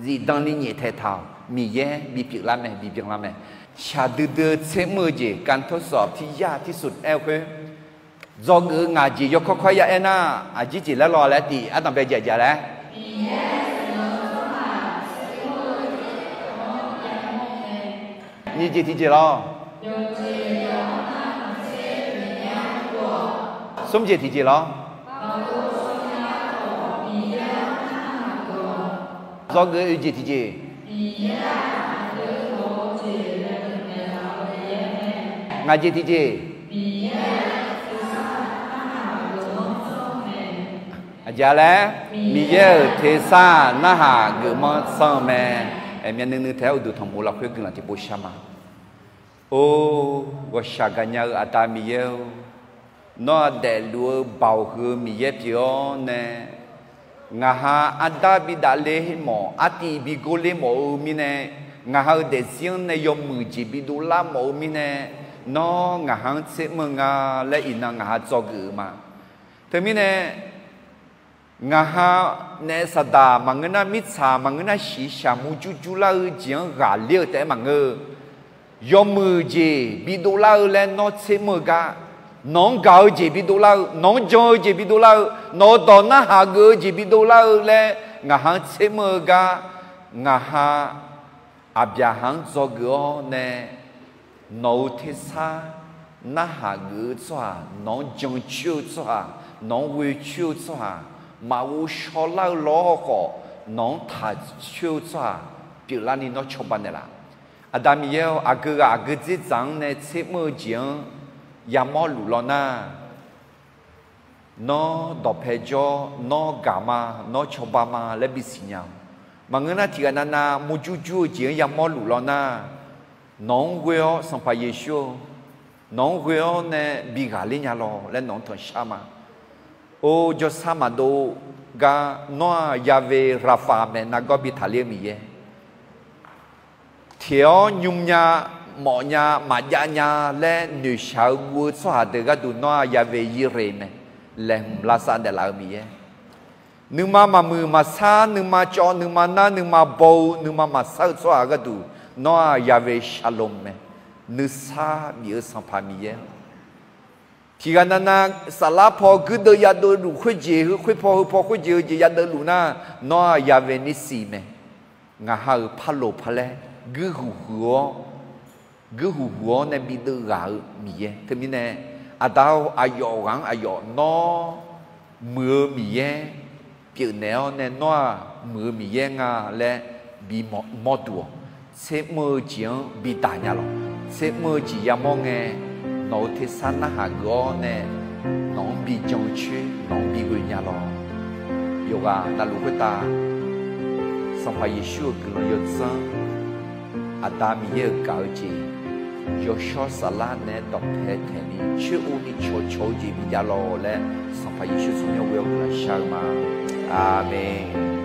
Zifdan ni nyaeftaeq taq-awq. Miqyaer bipyeuf lar mae, bibyan lar mae. Shaqdui dui-eu tser mr-eu jeq การทดสอบที่ยากที่สุด aer-eu khoer, dzawgeuf-eu ngaq jeq yawkawr kawr ya aer nar, aqjir jeq laer law laer tiq ardanq bae jaq jaq laer. Nyiq jeq tiqjeq lawr. Smr jeq tiqjeq lawr. Dzawgeuf oe jeq tiqjeq. Ngaq jeq tiqjeq. Aqjeq laer, Miqyaer-euq tersar narhaq geufmanr sanr-eu mae. Myavnuiv nuiv taef-aer uqduq tanqmof lafkhoer guiqlanq tiqpov shar ma. Or, ghawqshaq gaqnya-eu Aqda Miqyaer-or, nawr-aq daefluf-eu baoq huiq-eu Miqyaer pyeuf-awr nae, ngaqha ardav bi dafler mawf, artiv bi gorler mawf-eu mirnae, ngaqha-euq daefzir-anr nae yawmuiq jeq bi dovlar mawf-eu mirnae, nawr ngaqha-anr tsermr-eu nga laer iqnan ngaqha dzawgeuf-eu ma. Teumirnae, ngaqha naef saqdaq maqngeur nar, mirtsaq maqngeur nar, shiqshaq murjur jurlar-eu jeq-anr ghaqler-eu taef-aer maqngeur-eu, yawmuiq jeq bi dovlar-eu laer nawr tsermr-eu gar, nawq-anr gaq-eu jeq bi dovlar-eu, nawq-anr jan-eu jeq bi dovlar-eu, nawq-euq dawq narhaq geuf-eu jeq bi dovlar-eu laer ngaqha-anr tsermr-eu gar, ngaqha Aqbyaqhaq-anr dzawgeuf-awr nae, nawq-euq tersar narhaq geuf-eu tsawrhaq, nawq-anr jancoer-eu tsawrhaq, nawq-anr ghoecoer-eu tsawrhaq, maqghov shawlar-eu lawr khawf, nawq-anr taqcoer-eu tsawrhaq pyeuflarni nawr cawba naeqlaf. Aqda Miqyaer-or, aqgeu ghaq aqgeu dzerdzaq-anr nae tsermr-eu jeq-anr yamawr luf law nar, nawr dawqpae jawr, nawr gaq ma, nawr cawba ma laer bisiq nya-awq. Maqngeur nar, tiqghaq navnav murjur jur-eu jeq-anr yamawr luf law nar, nawq-anr ghoe-awr Sanqpaq Yeqsur-or, nawq-anr ghoe-awr nae bi ghaqler nya lawq laer nawq-anr tanqshar ma. Or, jawrsar maqdov gar nawr-aq Yahweh Rapha mae, nargawr bi taqler-eu Miqyaer. Teq-awr nymrnya, mawfnya, maqjav nya laer noeqshaq-eu guv-eu tsawrhaq deuq gharduq nawr-aq Yahweh Yire mae, laeqhmq lavsav naeqlaf-eu Miqyaer. Nuima maqmuiq maqsar, nuima cawv, nuima nar, nuima baw-eu, nuima maqsar-eu tsawrhaq gharduq nawr-aq Yahweh Shalom mae, nuisar bif-eu Sanqpaq Miqyaer. Tiqghaq navnav saflar paw guirdeuv yadeuv luf khoerjeq heu khoerpaw heupaw khoerjeq heujeq yadeuv luf nar, nawr-aq Yahweh Nissi mae. Ngaqha-euq parloq palaer guirhuq huiq-awr, guirhuq huiq-awr nae bideuv ghaq-eu Miqyaer. Teumirnae, Aqda-or, aqyawf ghaq-anr aqyawf nawr muiq-eu Miqyaer pyeufnaeq-awr nae nawr-aq muiq-eu Miqyaer nga laer bimawr duq-awq. Tsermr-eu jeq-anr bidaq nya lawq. Tsermr-eu jeq yamawr ngae, nawq-euq tersar narhaq geuf-awr nae nawq-anr bijan coer, nawq-anr bighoe nya lawq. Yawqghaq navluf khoertav Sanqpaq Yeqsur-euq guiqlanq yawdzanr, Aqda Miqyaer-euq gaq-eu jeq, yawshawr saflar naeq-aer dawqpae taeqni coer-eu ni cawqcawq-eu jeq bijav lawq laer Sanqpaq Yeqsur tsawrmyanr ghoe-awr guiqlanq shar-eu ma. Aqmeq.